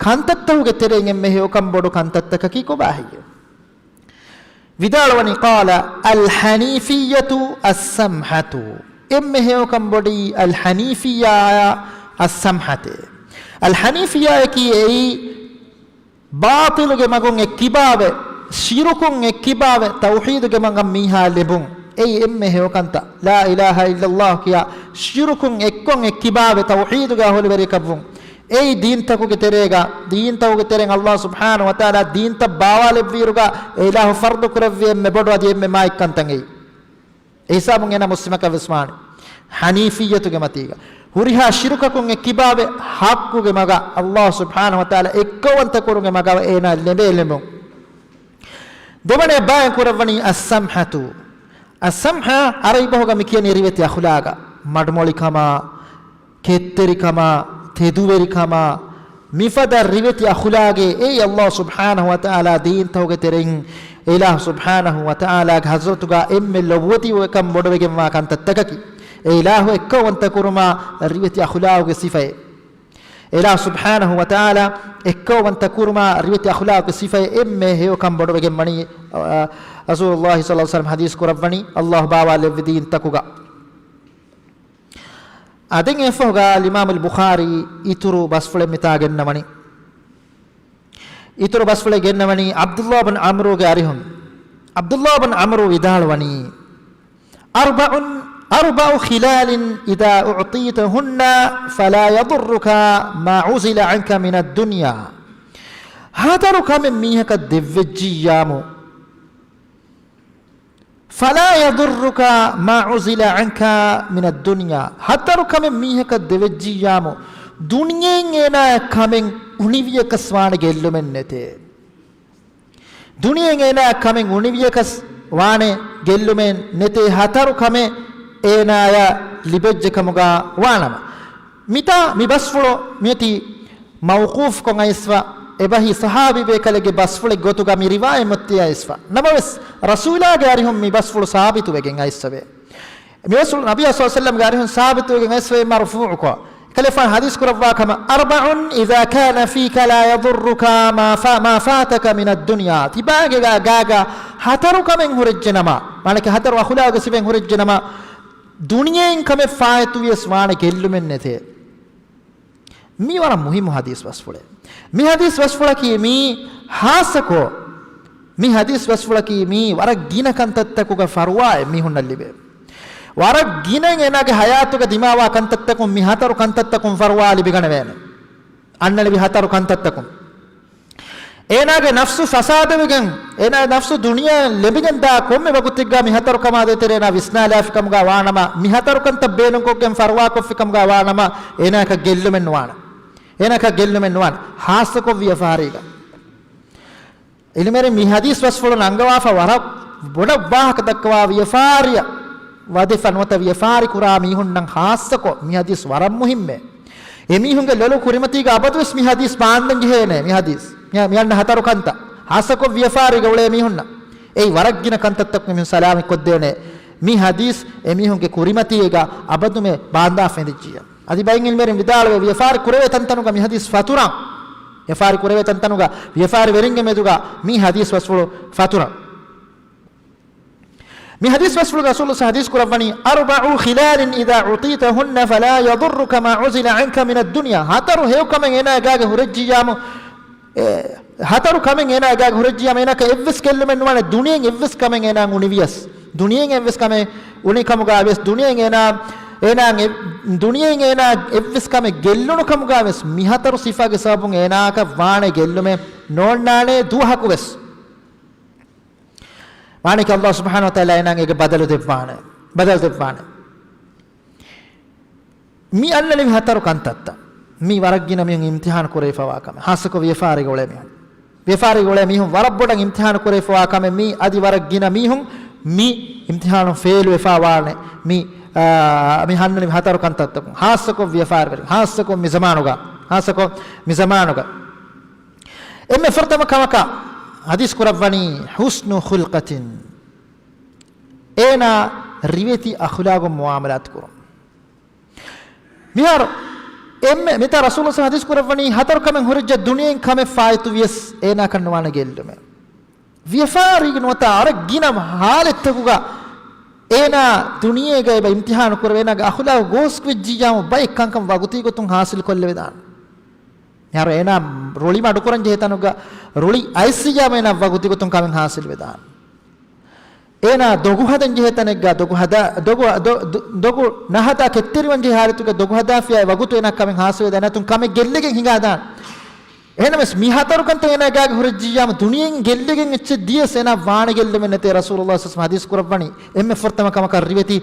ކަންތައްތަކުގެ ތެރެއިން އެންމެ ހެޔޮކަން ބޮޑު ކަންތައްތަކަކީ ކޮބާހެއްޔޭ؟ ވިދާޅުވަނީ، قال الحنيفية السمحة. އެންމެ ހެޔޮކަން ބޮޑީ އަލް ޙަނީފިއްޔާ އައްސަމްޙަތޭ. އަލް ޙަނީފިއްޔާއަކީ އެއީ ބާޠިލުގެ މަގުން އެއްކިބާވެ، ޝިރުކުން އެއްކިބާވެ، ތައުޙީދުގެ މަގަށް މީހާ ލެބުން. އެއީ އެންމެ ހެޔޮކަންތައް. ލާ އިލާހަ އިއްލައްލާހު ކިޔާ ޝިރުކުން އެއްކޮށް އެއްކިބާވެ، ތައުޙީދުގެ އަހުލުވެރިކަންވުން. އެއީ ދީންތަކުގެ ތެރޭގަ، ދީންތަކުގެ ތެރެއިން ﷲ ސުބްޙާނަހު ވަތަޢާލާ ދީންތައް ބާވާލެއްވިއިރުގަ އެ އިލާހު ފަރުޟު ކުރެއްވި އެންމެ ބޮޑު އަދި އެންމެ މާތް ކަންތައް އެއީ. އެ ހިސާބުން އޭނާ މުސްލިމަކަށް ވެސް ވާނެ. ޙަނީފިއްޔަތުގެ މަތީގަ. ހުރިހާ ޝިރުކަކުން އެއްކިބާވެ، ޙައްޤުގެ މަގަށް ﷲ ސުބްޙާނަހު ވަތަޢާލާ އެއްކައުވަންތަ ކުރުމުގެ މަގަށް އޭނާ ލެނބޭ ލެނބުން. ދެވަނަ ބަޔާން ކުރައްވަނީ އައްސަމްޙަތު. އައްސަމްޙަ ޢަރަބި ބަހުގަ މި ކިޔަނީ ރިވެތި އަޚުލާގަށް. މަޑުމޮޅިކަމާ، ކެތްތެރިކަމާ، ތެދުވެރިކަމާ، މިފަދަ ރިވެތި އަޚުލާގެއް އެއީ ﷲ ސުބްޙާނަހު ވަތަޢާލާ ދީންތަކުގެ ތެރެއިން އެ އިލާހު ސުބްޙާނަހު ވަތަޢާލާގެ ޙަޟްރަތުގަ އެންމެ ލޮބުވެތިވެކަން ބޮޑުވެގެންވާ ކަންތައްތަކަކީ. އެ އިލާހު އެއްކައުވަންތަ ކުރުމާ ރިވެތި އަޚުލާގުގެ ސިފައެއް. އެ އިލާހު ސުބްޙާނަހު ވަތަޢާލާ އެއްކައުވަންތަ ކުރުމާ ރިވެތި އަޚުލާގުގެ ސިފައެއް އެންމެ ހެޔޮކަން ބޮޑުވެގެންވަނީ، އަ، ރަސޫލުﷲ ޞައްލަﷲު ޢަލައިހި ވަސައްލަމަ ޙަދީޘް ކުރައްވަނީ ﷲ ބާވާލެއްވި ދީންތަކުގަ. އަދި އެފަހުގަ އަލްއިމާމުލް ބުޚާރީ އިތުރު ބަސްފުޅެއް މިތާ ގެންނަވަނީ. އިތުރު ބަސްފުޅެއް ގެންނަވަނީ ޢަބްދުﷲ ބިން ޢަމްރުގެ އަރިހުން. ޢަބްދުﷲ ބިން ޢަމްރު ވިދާޅުވަނީ، أربع، أربع خلال إذا أعطيتهن فلا يضرك ما عزل عنك من الدنيا. ހަތަރު ކަމެއް މީހަކަށް ދެއްވެއްޖިއްޔާމު، فلا يضرك ما عزل عنك من الدنيا. ހަތަރު ކަމެއް މީހަކަށް ދެވެއްޖިއްޔާމު، ދުނިޔެއިން އޭނާއަށް ކަމެއް އުނިވިޔަކަސް ވާނެ ގެއްލުމެއް ނެތޭ. ދުނިޔެއިން އޭނާއަށް ކަމެއް އުނިވިޔަކަސް ވާނެ ގެއްލުމެއް ނެތޭ، ހަތަރު ކަމެއް އޭނާއަށް ލިބެއްޖެ ކަމުގަ ވާނަމަ. މިތާ މި ބަސްފުޅު މިއޮތީ މައުޤޫފްކޮށް އައިސްފަ، އެބަހީ ޞަޙާބީ ބޭކަލެއްގެ ބަސްފުޅެއް ގޮތުގަ މި ރިވާޔަތް މަތި އައިސްފަ. ނަމަވެސް، ރަސޫލާގެ އަރިހުން މި ބަސްފުޅު ސާބިތުވެގެން އައިސްފަވޭ. މި ރަސޫލު، ނަބިއްޔާ ޞައްލަﷲު ޢަލައިހި ވަސައްލަމްގެ އަރިހުން ސާބިތުވެގެން އައިސްފަވޭ މަރުފޫޢުކޮށް. އެކަލޭގެފާނު ޙަދީޘް ކުރައްވާ ކަމަށް، أربع إذا كن فيك لا يضرك ما ف-، ما فاتك من الدنيا. ތިބާގެ ގާ-، ގާގަ ހަތަރު ކަމެއް ހުރެއްޖެ ނަމަ، މާނަކަ ހަތަރު އަޚުލާގު ސިފައެއް ހުރެއްޖެ ނަމަ، ދުނިޔެއިން ކަމެއް ފާއިތުވިޔަސް ވާނެ ގެއްލުމެއް ނެތޭ. މީ ވަރަށް މުހިއްމު ޙަދީޘް ބަސްފުޅެއް. މި ޙަދީޘް ބަސްފުޅަކީ މީ ޚާއްޞަކޮށް، މި ޙަދީޘް ބަސްފުޅަކީ މީ ވަރަށް ގިނަ ކަންތައްތަކުގަ ފަރުވާއެއް މީހުންނަށް ލިބޭ. ވަރަށް ގިނައިން އޭނާގެ ޙަޔާތުގަ ދިމާވާ ކަންތައްތަކުން މި ހަތަރު ކަންތައްތަކުން ފަރުވާ ލިބިގަނެވޭނެ. އަންނަނިވި ހަތަރު ކަންތައްތަކުން. އޭނާގެ ނަފްސު ފަސާދަވެގެން، އޭނާގެ ނަފްސު ދުނިޔެއަށް ލެބިގެން ދާ ކޮންމެ ވަގުތެއްގަ މި ހަތަރު ކަމާ ދޭތެރޭ އޭނާ ވިސްނާލާފި ކަމުގަ ވާނަމަ، މި ހަތަރު ކަންތައް ބޭނުންކޮށްގެން ފަރުވާކޮށްފި ކަމުގަ ވާނަމަ، އޭނާއަކަށް ގެއްލުމެއް ނުވާނެ. އޭނާއަކަށް ގެއްލުމެއް ނުވާނެ. ޚާއްޞަކޮށް ވިޔަފާރީގަ. އިލްމުވެރިން މި ޙަދީޘް ބަސްފުޅުން އަންގަވާފަ ވަރަށް ބޮޑަށް ވާހަކަ ދައްކަވާ ވިޔަފާރިއަށް ވަދެފަ ނުވަތަ ވިޔަފާރި ކުރާ މީހުންނަށް ޚާއްޞަކޮށް މި ޙަދީޘް ވަރަށް މުހިއްމޭ. އެމީހުންގެ ލޮލު ކުރިމަތީގަ އަބަދުވެސް މި ޙަދީޘް ބާންދަން ޖެހޭނެ މި ޙަދީޘް. މި، މި އަންނަ ހަތަރު ކަންތައް. ޚާއްޞަކޮށް ވިޔަފާރީގަ އުޅޭ މީހުންނަށް. އެއީ ވަރަށް ގިނަ ކަންތައްތަކުން އެމީހުން ސަލާމަތްކޮށްދޭނެ. މި ޙަދީޘް އެމީހުންގެ ކުރިމަތީގަ އަބަދުމެ ބާންދާފަ އިނދެއްޖިއްޔާ. އަދި ބައެއް އިލްމުވެރިން ވިދާޅުވޭ، ވިޔަފާރި ކުރެވޭ ތަންތަނުގަ މި ޙަދީޘް ފަތުރަން. ވިޔަފާރި ކުރެވޭ ތަންތަނުގަ ވިޔަފާރިވެރިންގެ މެދުގަ މި ޙަދީޘް ބަސްފުޅު ފަތުރަން. މި ޙަދީޘް ބަސްފުޅުގަ ރަސޫލު ޙަދީޘް ކުރައްވަނީ، "أربع خلال إذا أعطيتهن فلا يضرك ما عزل عنك من الدنيا." ހަތަރު ހެޔޮކަމެއް އޭނާގެ ގާގަ ހުރެއްޖިއްޔާމު، އެ، ހަތަރު ކަމެއް އޭނާގެ ގާގަ ހުރެއްޖިއްޔާމު އޭނާއަކަށް އެއްވެސް ގެއްލުމެއް ނުވާނެ، ދުނިޔެއިން އެއްވެސް ކަމެއް އޭނާ އުނިވިޔަސް. ދުނިޔެއިން އެއްވެސް ކަމެއް އުނި ކަމުގަ ވިޔަސް، ދުނިޔެއިން އޭނާ، އޭނާ އެ، ދުނިޔެއިން އޭނާ އެއްވެސް ކަމެއް ގެއްލުނު ކަމުގަ ވިޔަސް، މި ހަތަރު ސިފާގެ ސަބަބުން އޭނާއަކަށް ވާނެ ގެއްލުމެއް ނޯންނާނެ ދުވަހަކު ވެސް. މާނައަކީ ﷲ ސުބްޙާނަހޫ ވަތަޢާލާ އޭނާއަށް އޭގެ ބަދަލު ދެއްވާނެ. ބަދަލު ދެއްވާނެ. މި އަންނަނިވި ހަތަރު ކަންތައްތައް. މީ ވަރަށް ގިނަ މީހުން އިމްތިޙާނު ކުރެވިފަވާ ކަމެއް. ހާއްސަކޮށް ވިޔަފާރީގަ އުޅޭ މީހުން. ވިޔަފާރީގަ އުޅޭ މީހުން ވަރަށް ބޮޑަށް އިމްތިޙާނު ކުރެވިފަވާ ކަމެއް. މީ އަދި ވަރަށް ގިނަ މީހުން މި އިމްތިޙާނުން ފެއިލް ވެފަ ވާނެ. މި، އާ، މި އަންނަނިވި ހަތަރު ކަންތައްތަކުން. ހާއްސަކޮށް ވިޔަފާރިވެރިން. ހާއްސަކޮށް މި ޒަމާނުގަ. ހާއްސަކޮށް މި ޒަމާނުގަ. އެންމެ ފުރަތަމަ ކަމަކަށް ޙަދީޘް ކުރައްވަނީ ޙުސްނު ޚުލްޤަތިން. އޭނާ ރިވެތި އަޚުލާގުން މުޢާމަލާތު ކުރުން. މިހާރު އެންމެ މިތާ ރަސޫލު ޞައްލަﷲު ޢަލައިހި ވަސައްލަމަ ޙަދީޘް ކުރައްވަނީ ހަތަރު ކަމެއް ހުރެއްޖެ ދުނިޔެއިން ކަމެއް ފާއިތު ވިޔަސް އޭނާކަށް ނުވާނެ ގެއްލުމެއް. ވިޔަފާރީގެ ނުވަތަ ވަރަށް ގިނަ ޙާލަތްތަކުގަ އޭނާ ދުނިޔޭގަ އެބަ އިމްތިޙާނު ކުރެވޭ އޭނާގެ އަޚުލާގު ގޯސްވެއްޖިއްޔާމު ބައެއް ކަންކަން ވަގުތީ ގޮތުން ޙާޞިލް ކޮށްލެވިދާނެ. މިހާރު އޭނާ ރުޅި މަޑުކުރަން ޖެހޭ ތަނުގަ ރުޅި އައިސްއިއްޔާމު އޭނާ ވަގުތީ ގޮތުން ކަމެއް ޙާޞިލް ވެދާނެ. އޭނާ ދޮގު ހަދަން ޖެހޭ ތަނެއްގަ ދޮގު ހަދާ، ދޮގު، ދޮ-، ދޮ-، ދޮގު ނަހަދާ ކެތްތެރިވަން ޖެހޭ ޙާލަތުގަ ދޮގު ހަދާފިޔާ ވަގުތު އޭނާ ކަމެއް ޙާޞިލް ވެދާނެ ނަތުން ކަމެއް ގެއްލިގެން ހިނގާދާނެ. އެހެނަސް މި ހަތަރު ކަންތައް އޭނާ ގާގަ ހުރެއްޖިއްޔާމު ދުނިޔެއިން ގެއްލިގެން އެއްޗެއް ދިޔަސް އޭނާ ވާނެ ގެއްލުމެއް ނެތޭ. ރަސޫލުﷲ ޞައްލަﷲު ޢަލައިހި ވަސައްލަމަ ޙަދީޘް ކުރައްވަނީ އެންމެ ފުރަތަމަ ކަމަކަށް ރިވެތި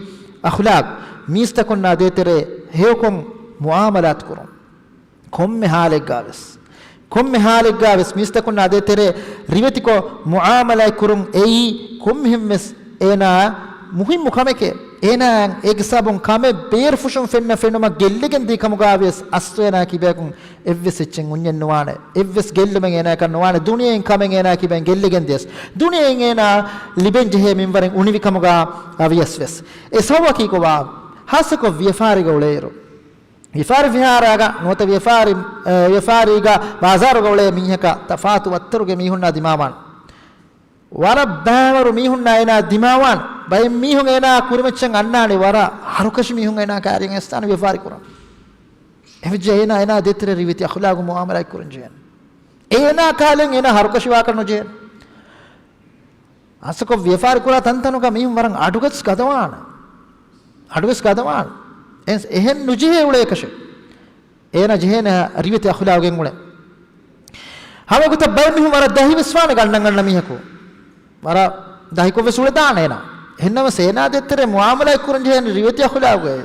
އަޚުލާގު. މީސްތަކުންނާ ދޭތެރޭ ހެޔޮކޮށް މުޢާމަލާތު ކުރުން. ކޮންމެ ޙާލެއްގަވެސް، ކޮންމެ ޙާލެއްގަވެސް މީސްތަކުންނާ ދޭތެރޭ ރިވެތިކޮށް މުޢާމަލާތް ކުރުން އެއީ ކޮންމެހެންވެސް އޭނާ މުހިއްމު ކަމެކޭ. އޭނާ އޭގެ ސަބަބުން ކަމެއް ބޭރުފުށުން ފެންނަ ފެނުމަށް ގެއްލިގެން ދިޔަ ކަމުގަ ވިޔަސް އަސްލު އޭނާ ކިބަޔަކުން އެއްވެސް އެއްޗެއް އުންޏެއް ނުވާނެ. އެއްވެސް ގެއްލުމެއް އޭނާއަކަށް ނުވާނެ. ދުނިޔެއިން ކަމެއް އޭނާ ކިބައިން ގެއްލިގެން ދިޔަސް، ދުނިޔެއިން އޭނާ ލިބެން ޖެހޭ މިންވަރެއް އުނިވި ކަމުގަ ވިޔަސް ވެސް. އެ ސަބަބަކީ ކޮބާ؟ ޚާއްޞަކޮށް ވިޔަފާރީގަ އުޅޭއިރު، ވިޔަފާރި ފިހާރާގަ ނުވަތަ ވިޔަފާރި، އެ، ވިޔަފާރީގަ ބާޒާރުގަ އުޅޭ މީހަކަށް ތަފާތު ވައްތަރުގެ މީހުންނާ ދިމާވާން. ވަރަށް ބައިވަރު މީހުންނާ އޭނާ ދިމާވާން. ބައެއް މީހުން އޭނާ ކުރިމައްޗަށް އަންނާނެ ވަރަށް ހަރުކަށި މީހުން އޭނާ ކާރިޔަށް އެސްތާނު ވިޔަފާރި ކުރަން. އެހެންވެއްޖެ އޭނާ، އޭނާ ދޭތެރޭ ރިވެތި އަޚުލާގު މުޢާމަލާތް ކުރަން ޖެހޭނެ. އޭނާ ކާލެން އޭނާ ހަރުކަށިވާކަށް ނުޖެހޭނެ. ޚާއްޞަކޮށް ވިޔަފާރި ކުރާ ތަންތަނުގަ މީހުން ވަރަށް އަޑުގަސް ގަދަވާނެ. އަޑުގަސް ގަދަވާނެ. އެހެން، އެހެން ނުޖެހޭ އުޅޭކަށެއް. އޭނާ ޖެހޭނެ ރިވެތި އަޚުލާގު ގެންގުޅެން. ހަމަ ގޮތަށް ބައެއް މީހުން ވަރަށް ދަހިވެސްވާނެ ގަންނަން ގަންނަ މީހަކު. ވަރަށް ދަހިކޮށްވެސް އުޅެދާނެ އޭނާ. އެހެންނަމަސް އޭނާ ދޭތެރޭ މުޢާމަލާތް ކުރަން ޖެހޭނެ ރިވެތި އަޚުލާގު.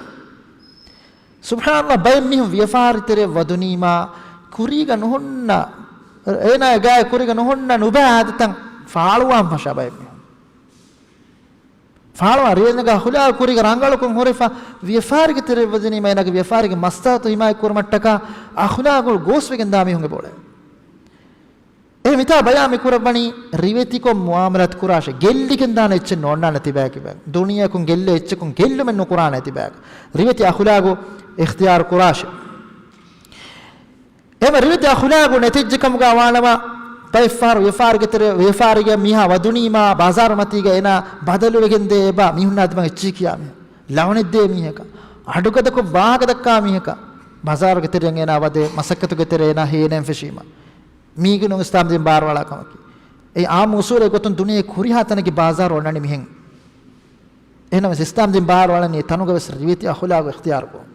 ސުބްޙާނަﷲ، ބައެއް މީހުން ވިޔަފާރިތެރެއަށް ވަދުނީމާ ކުރީގަ ނުހުންނަ، އޭނާގެ ގާތް ކުރީގަ ނުހުންނަ ނުބައި އާދަތައް ފާޅުވާން ފަށާ ބައެއް މީހުން. ފާޅުވާ ރޭނަގާ އަޚުލާގު ކުރީގަ ރަނގަޅުކޮށް ހުރެފަ ވިޔަފާރިގެ ތެރެއަށް ވަދުނީމާ އޭނާގެ ވިޔަފާރިގެ މަސްތާތު ހިމާޔަތް ކުރުމަށްޓަކާ އަޚުލާގު ގޯސްވެގެންދާ މީހުންގެ ބޯޅަ. އެ މިތާ ބަޔާން މި ކުރައްވަނީ ރިވެތިކޮށް މުޢާމަލާތު ކުރާށޭ. ގެއްލިގެން ދާނެ އެއްޗެއް ނޯންނާނެ ތިބާގެ ކިބައިން. ދުނިޔެއަކުން ގެއްލޭ އެއްޗަކުން ގެއްލުމެއް ނުކުރާނެ ތިބާގެ. ރިވެތި އަޚުލާގު އިޚްތިޔާރު ކުރާށޭ. އެހެން ރިވެތި އަޚުލާގު ނެތިއްޖެ ކަމުގަ ވާނަމަ، ބައެއްފަހަރު ވިޔަފާރިގެ ތެރެ، ވިޔަފާރީގެ މީހާ ވަދުނީމާ ބާޒާރު މަތީގަ އޭނާ ބަދަލުވެގެން ދޭ އެބަ މީހުންނާ ދިމާ އެއްޗެހި ކިޔާ މީހާ. ލަޢުނަތްދޭ މީހަކަށް، އަޑުގަދަކޮށް ވާހަކަ ދައްކާ މީހަކަށް، ބާޒާރުގެ ތެރެއަށް އޭނާ ވަދޭ، މަސައްކަތުގެ ތެރެއަށް އޭނާ ހޭނަން ފެށީމަ. މީގެ ނޫން އިސްލާމް ދީން ބާރުއަޅާ ކަމަކީ. އެއީ އާއްމު އުސޫލެއް ގޮތުން ދުނިޔެ ކުރިހާ ތަނެއްގެ ބާޒާރު އޮންނަނީ މިހެން. އެހެނަސް އިސްލާމް ދީން ބާރުއަޅަނީ ތަނުގަވެސް ރިވެތި އަޚުލާގު އިޚްތިޔާރުކޮށް.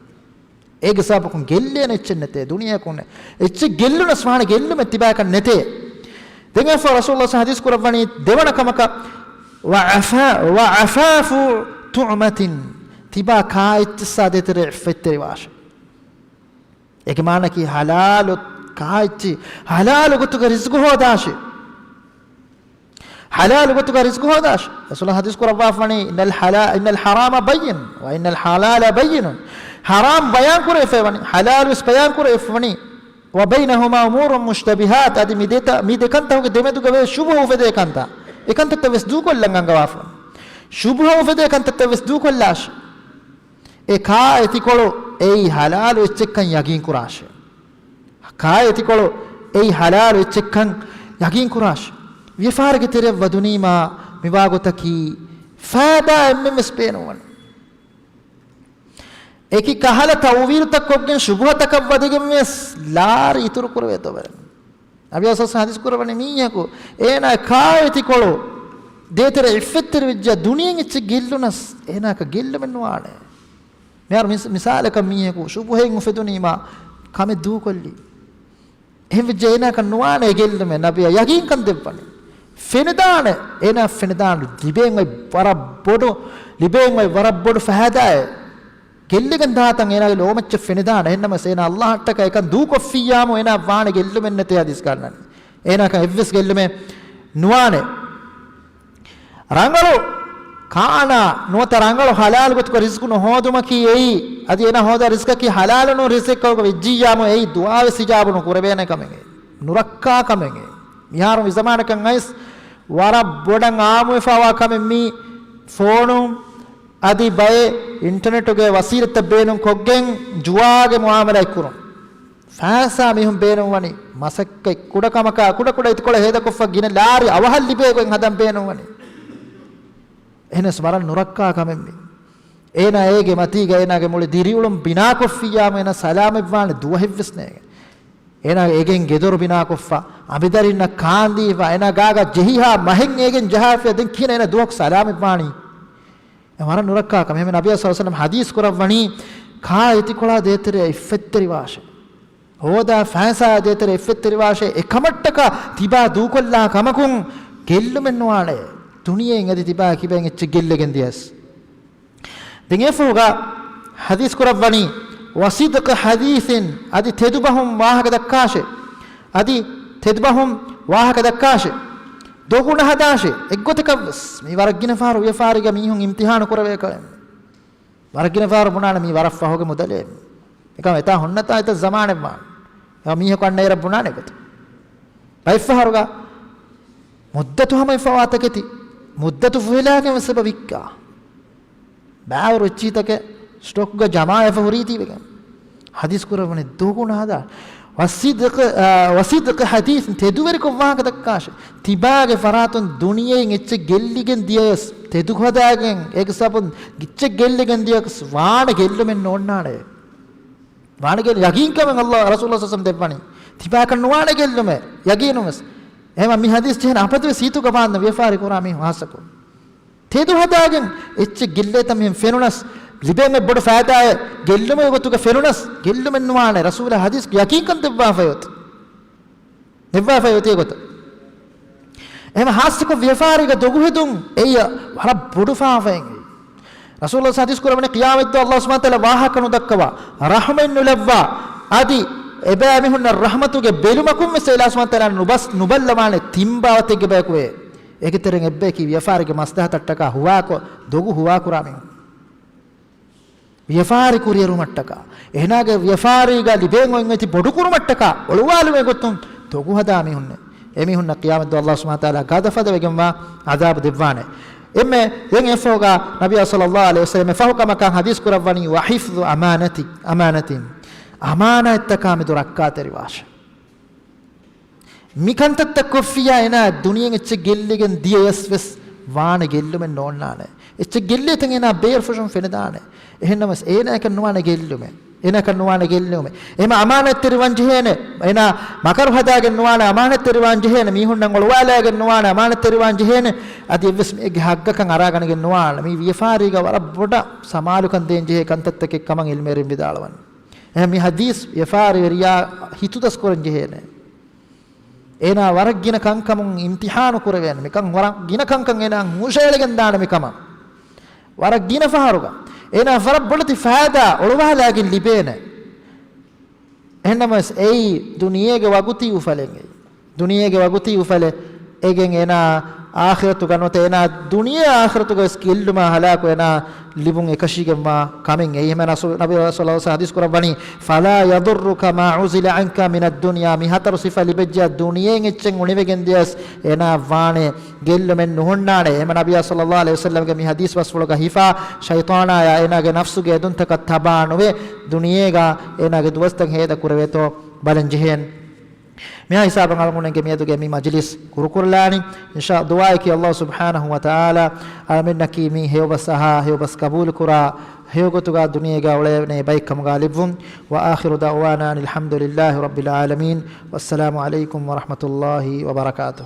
އޭގެ ސަބަބަކުން ގެއްލޭނެ އެއްޗެއް ނެތޭ. ދުނިޔެއަކުން އެއްޗެއް ގެއްލުނަސް ވާނެ ގެއްލުމެއް ތިބާކަށް ނެތޭ. ދެން އެފަ ރަސޫލު ޙަދީޘް ކުރައްވަނީ ދެވަނަ ކަމަކަށް، ވަޢަފާ، ވަޢަފާފު ތުޢުމަތިން، ތިބާ ކާ އެއްޗިއްސާ ދޭތެރޭ އިއްފަތްތެރިވާށޭ. އޭގެ މާނައަކީ ޙަލާލު ކާއެއްޗި، ޙަލާލު ގޮތުގަ ރިޒްޤު ހޯދާށޭ. ޙަލާލު ގޮތުގަ ރިޒްޤު ހޯދާށޭ. ރަސޫލާ ޙަދީޘް ކުރައްވާފަވަނީ، "إن الحلا-، إن الحرام بين، وإن الحلال بين." ޙަރާމް ބަޔާން ކުރެވިފައިވަނީ، ޙަލާލުވެސް ބަޔާން ކުރެވިފަވަނީ. "وبينهما أمور مشتبهات." އަދި މި ދެތަ-، މި ދެކަންތަކުގެ ދެމެދުގަވެސް ޝުބުހަ އުފެދޭ ކަންތައް، އެކަންތައްތައް ވެސް ދޫކޮށްލަން އަންގަވާފަވަނީ. ޝުބުހަ އުފެދޭ ކަންތައްތައް ވެސް ދޫކޮށްލާށޭ. އެ ކާ އެތިކޮޅު އެއީ ޙަލާލު އެއްޗެއްކަން ޔަގީންކުރާށޭ. ކާ އެތިކޮޅު އެއީ ޙަލާލު އެއްޗެއްކަން ޔަގީންކުރާށޭ. ވިޔަފާރިގެ ތެރެއަށް ވަދުނީމާ މިވާގޮތަކީ ފައިދާ އެންމެން ވެސް ބޭނުންވަނީ. އެކި ކަހަލަ ތައުވީލުތައް ކޮށްގެން ޝުބުހަތަކަށް ވަދެގެން ވެސް ލާރި އިތުރު ކުރެވޭތޯ ބަލަން. ނަބީ ސައްސަ ހަދީސް ކުރައްވަނީ މީހަކު އޭނާ ކާއެތިކޮޅު ދޭތެރެ އިއްފަތްތެރި ވެއްޖާ ދުނިޔެއިން އެއްޗެއް ގެއްލުނަސް އޭނާކަށް ގެއްލުމެއް ނުވާނެ. މިހާރު މިސް-، މިސާލަކަށް މީހަކު ޝުބުހައިން އުފެދުނީމާ ކަމެއް ދޫކޮށްލީ. އެހެން ވެއްޖެ އޭނާކަށް ނުވާނެ ގެއްލުމެއް ނަބިއްޔާ ޔަގީންކަން ދެއްވަނީ. ފެނިދާނެ، އޭނާ ފެނިދާނެ ލިބޭން އޮތް ވަރަށް ބޮޑު، ލިބޭން އޮތް ވަރަށް ބޮޑު ފައިދާއެއް. ގެއްލިގެން ދާތަން އޭނާގެ ލޯމައްޗަށް ފެނިދާނެ. އެހެންނަމަސް އޭނާ އައްލާހަށްޓަކާ އެކަން ދޫކޮށްފިއްޔާމު އޭނާ ވާނެ ގެއްލުމެއް ނެތޭ ހަދީސް ކަންނަނީ. އޭނާކަށް އެއްވެސް ގެއްލުމެއް ނުވާނެ. ރަނގަޅު ކާނާ ނުވަތަ ރަނގަޅު ހަލާލު ގޮތުގަ ރިޒްޤު ނުހޯދުމަކީ އެއީ، އަދި އޭނާ ހޯދާ ރިޒްޤަކީ ހަލާލު ނޫން ރިޒްޤެއްކަމުގަ ވެއްޖިއްޔާމު އެއީ ދުޢާވެސް އިޖާބު ނުކުރެވޭނެ ކަމެއް. ނުރައްކާ ކަމެއް. މިހާރު މި ޒަމާނަކަށް އައިސް ވަރަށް ބޮޑަށް އާއްމުވެފައިވާ ކަމެއް މީ ފޯނުން އަދި ބައެއް އިންޓަނެޓުގެ ވަސީލަތްތައް ބޭނުން ކޮށްގެން ޖުވާގެ މުޢާމަލާތް ކުރުން. ފައިސާ މީހުން ބޭނުންވަނީ މަސައްކަތް ކުޑަ ކަމަކާ، ކުޑަ ކުޑަ އިތުކޮޅެއް ހޭދަކޮށްފަ ގިނަ ލާރި އަވަހަށް ލިބޭ ގޮތް ހަދަން ބޭނުންވަނީ. އެހެނަސް ވަރަށް ނުރައްކާ ކަމެއް މީ. އޭނާ އޭގެ މަތީގަ އޭނާގެ މުޅި ދިރިއުޅުން ބިނާކޮށްފިއްޔާމު އޭނާ ސަލާމަތްވާނެ ދުވަހެއްވެސް ނޭގެ. އޭނާ އޭގެން ގެދޮރު ބިނާކޮށްފަ، އަނބިދަރިންނަށް ކާންދީފަ، އޭނާ ގާގަ ޖެހިހާ މަހެއް އޭގެން ޖަހާފިޔާ ދެން ކިހިނެއް އޭނާ ދުވަހަކު ސަލާމަތްވާނީ؟ އެ ވަރަށް ނުރައްކާ ކަމެއް. އެހެން ނަބިއްޔާ ޞައްލަﷲު ޢަލައިހި ވަސައްލަމަ ޙަދީޘް ކުރައްވަނީ، ކާ އިތިކޮޅާ ދޭތެރެއަށް އިއްފަތްތެރިވާށޭ. ހޯދާ ފައިސާ ދޭތެރެއަށް އިއްފަތްތެރިވާށޭ. އެކަމަށްޓަކާ ތިބާ ދޫކޮށްލާ ކަމަކުން ގެއްލުމެއް ނުވާނެ. ދުނިޔެއިން އަދި ތިބާ ކިބައިން އެއްޗެއް ގެއްލިގެން ދިޔަސް. ދެން އެފަހުގަ ޙަދީޘް ކުރައްވަނީ، ވަޞިދްޤި ޙަދީޘިން، އަދި ތެދުބަހުން ވާހަކަ ދައްކާށޭ. އަދި ތެދުބަހުން ވާހަކަ ދައްކާށޭ. ދޮގު ނަހަދާށޭ. އެއްގޮތަކަށްވެސް މީ ވަރަށް ގިނަ ފަހަރު ވިޔަފާރީގަ މީހުން އިމްތިޙާނު ކުރެވޭ ކަމެއް. ވަރަށް ގިނަ ފަހަރު ބުނާނެ މީ ވަރަށް ފަހުގެ މުދަލޭ. އެކަމް އެތާ ހުންނަތާ އެތައް ޒަމާނެއް ވާނެ. އެ މީހަކު އަންނައިރަށް ބުނާނެ ގޮތަށް. ބައެއްފަހަރުގަ މުއްދަތު ހަމައިފަވާތަކެތި، މުއްދަތު ފުހެލާގެން ވެސް އެބަ ވިއްކާ. ބާވަރު އެއްޗިތަކެއް ސްޓޮކްގަ ޖަމާވެފަ ހުރީތީ ވެގެން. ޙަދީޘް ކުރައްވަނީ ދޮގު ނަހަދާ. ވަޞިދްޤި، އާ، ވަޞިދްޤި ޙަދީޘް، ތެދުވެރިކޮށް ވާހަކަ ދައްކާށޭ. ތިބާގެ ފަރާތުން ދުނިޔެއިން އެއްޗެއް ގެއްލިގެން ދިޔަޔަސް، ތެދު ހަދާގެން އޭގެ ސަބަބުން އެއްޗެއް ގެއްލިގެން ދިޔަޔަސް ވާނެ ގެއްލުމެއް ނޯންނާނެ. ވާނެ ގެއްލު ޔަގީންކަމެއް ﷲ ރަސޫލު ޞައްލަﷲު ޢަލައިހި ވަސައްލަމަ ދެއްވަނީ. ތިބާކަށް ނުވާނެ ގެއްލުމެއް، ޔަގީނުންވެސް. އެހެން މި ޙަދީޘް ޖެހޭނެ އަބަދުވެސް ހިތުގަ ބާންދަ ވިޔަފާރި ކުރާ މީހުން ހާއްސަކޮށް. ތެދު ހަދާގެން އެއްޗެއް ގެއްލޭތަން މިހެން ފެނުނަސް، ލިބޭނެ ބޮޑު ފައިދާއެއް ގެއްލުމުގެ ގޮތުގަ ފެނުނަސް، ގެއްލުމެއް ނުވާނެ. ރަސޫލާ ޙަދީޘް ޔަޤީންކަން ދެއްވާފައި އޮތީ. ދެއްވާފައި އޮތީ ގޮތަށް. އެހެން ހާއްސަކޮށް ވިޔަފާރީގަ ދޮގު ހެދުން އެއީ ވަރަށް ބޮޑު ފާފައެއް. ރަސޫލު ޙަދީޘް ކުރައްވަނީ ޤިޔާމަތްދުވަހު ﷲ ސުބްޙާނަހޫ ވަތަޢާލާ ވާހަކަ ނުދައްކަވާ، ރަޙްމަތް ނުލައްވާ، އަދި އެބައިމީހުންނަށް ރަޙްމަތުގެ ބެލުމަކުން ވެސް ﷲ ސުބްޙާނަހޫ ވަތަޢާލާ ނުބަސް، ނުބައްލަވާނެ ތިން ބާވަތެއްގެ ބަޔަކުވޭ. އޭގެ ތެރެއިން އެއްބަޔަކީ ވިޔަފާރިގެ މަސްލަހަތަށްޓަކާ ހުވާކޮށް، ދޮގު ހުވާކުރާ މީހުން. ވިޔަފާރި ކުރިއެރުމަށްޓަކާ، އޭނާގެ ވިޔަފާރީގަ ލިބޭން އޮތް އޮތް ބޮޑުކުރުމަށްޓަކާ އޮޅުވާލުމޭ ގޮތުން ދޮގު ހަދާ މީހުންނެއް. އެމީހުންނަށް ޤިޔާމަތްދުވަހު ﷲ ސުބްޙާނަހޫ ވަތަޢާލާ ގަދަފަދަވެގެންވާ ޢަޛާބު ދެއްވާނެ. އެންމެ ދެން އެފަހުގަ ނަބިއްޔާ ޞައްލަﷲު ޢަލައިހި ވަސައްލަމަ ފަހު ކަމަކަށް ޙަދީޘް ކުރައްވަނީ، ވަޙިފްޡު އަމާނަތި، އަމާނަތިން، އަމާނާތްތަކާމެދު ރައްކާތެރިވާށޭ. މި ކަންތައްތައް ކޮށްފިއްޔާ އޭނާ ދުނިޔެއިން އެއްޗެއް ގެއްލިގެން ދިޔަޔަސް ވެސް ވާނެ ގެއްލުމެއް ނޯންނާނެ. އެއްޗެއް ގެއްލޭތަން އޭނާ ބޭރުފުށުން ފެނިދާނެ. އެހެންނަމަސް އޭނާއަކަށް ނުވާނެ ގެއްލުމެއް. އޭނާއަކަށް ނުވާނެ ގެއްލުމެއް. އެހެން އަމާނަތްތެރިވާން ޖެހޭނެ. އޭނާ މަކަރު ހަދާގެން ނުވާނެ އަމާނަތްތެރިވާން ޖެހޭނެ. މީހުންނަށް އޮޅުވާލާގެން ނުވާނެ އަމާނަތްތެރިވާން ޖެހޭނެ. އަދި އެއްވެސް މީހެއްގެ ހައްގަކަށް އަރާގަނެގެން ނުވާނެ. މީ ވިޔަފާރީގަ ވަރަށް ބޮޑަށް ސަމާލުކަން ދޭން ޖެހޭ ކަންތައްތަކެއް ކަމަށް ޢިލްމުވެރިން ވިދާޅުވަނީ. އެހެން މި ޙަދީޘް ވިޔަފާރިވެރިޔާ ހިތުދަސްކުރަން ޖެހޭނެ. އޭނާ ވަރަށް ގިނަ ކަންކަމުން އިމްތިޙާނު ކުރެވޭނެ. މިކަން ވަރަށް ގިނަ ކަންކަން އޭނާ ހުށައެޅިގެން ދާނެ މިކަމަށް. ވަރަށް ގިނަ ފަހަރުގަ އޭނާ ވަރަށް ބޮޑެތި ފައިދާ އޮޅުވާލާގެން ލިބޭނެ. އެހެންނަމަވެސް އެއީ ދުނިޔޭގެ ވަގުތީ އުފަލެއް އެއީ. ދުނިޔޭގެ ވަގުތީ އުފަލެއް. އޭގެން އޭނާ އާޚިރަތުގަ ނުވަތަ އޭނާ ދުނިޔެ އާޚިރަތުގަ ވެސް ގެއްލުމާ ހަލާކު އޭނާ ލިބުން އެކަށީގެންވާ ކަމެއް އެއީ. އެހެންމެ ނަބީ ޞައްލަﷲު ޢަލައިހި ވަސައްލަމަ ޙަދީޘް ކުރައްވަނީ، "فلا يضرك ما عزل عنك من الدنيا." މި ހަތަރު ސިފަ ލިބެއްޖެޔާ ދުނިޔެއިން އެއްޗެއް އުނިވެގެން ދިޔަސް އޭނާއަށް ވާނެ ގެއްލުމެއް ނުހުންނާނެ. އެހެންމެ ނަބިއްޔާ ޞައްލަﷲު ޢަލައިހި ވަސައްލަމަގެ މި ޙަދީޘް ބަސްފުޅުގަ ހިފާ ޝައިޠާނާޔާ އޭނާގެ ނަފްސުގެ އެދުންތަކަށް ތަބާ ނުވެ، ދުނިޔޭގަ އޭނާގެ ދުވަސްތައް ހޭދަ ކުރެވޭތޯ ބަލަން ޖެހޭން. މިހާ ހިސާބަށް އަޅުގަނޑުގެ މިއަދުގެ މި މަޖިލިސް ކުރުކުރައްލާނީ. އިންޝާ ދުޢާއަކީ ﷲ ސުބްޙާނަހޫ ވަތަޢާލާ އަޅަމެންނަކީ މި ހެޔޮބަސް އަހާ، ހެޔޮބަސް ޤަބޫލުކުރާ، ހެޔޮގޮތުގަ ދުނިޔޭގަ އުޅޭނެ ބައެއްކަމުގަ ލިބުން. وآخر دعوانا أن الحمد لله رب العالمين. والسلام عليكم ورحمة الله وبركاته.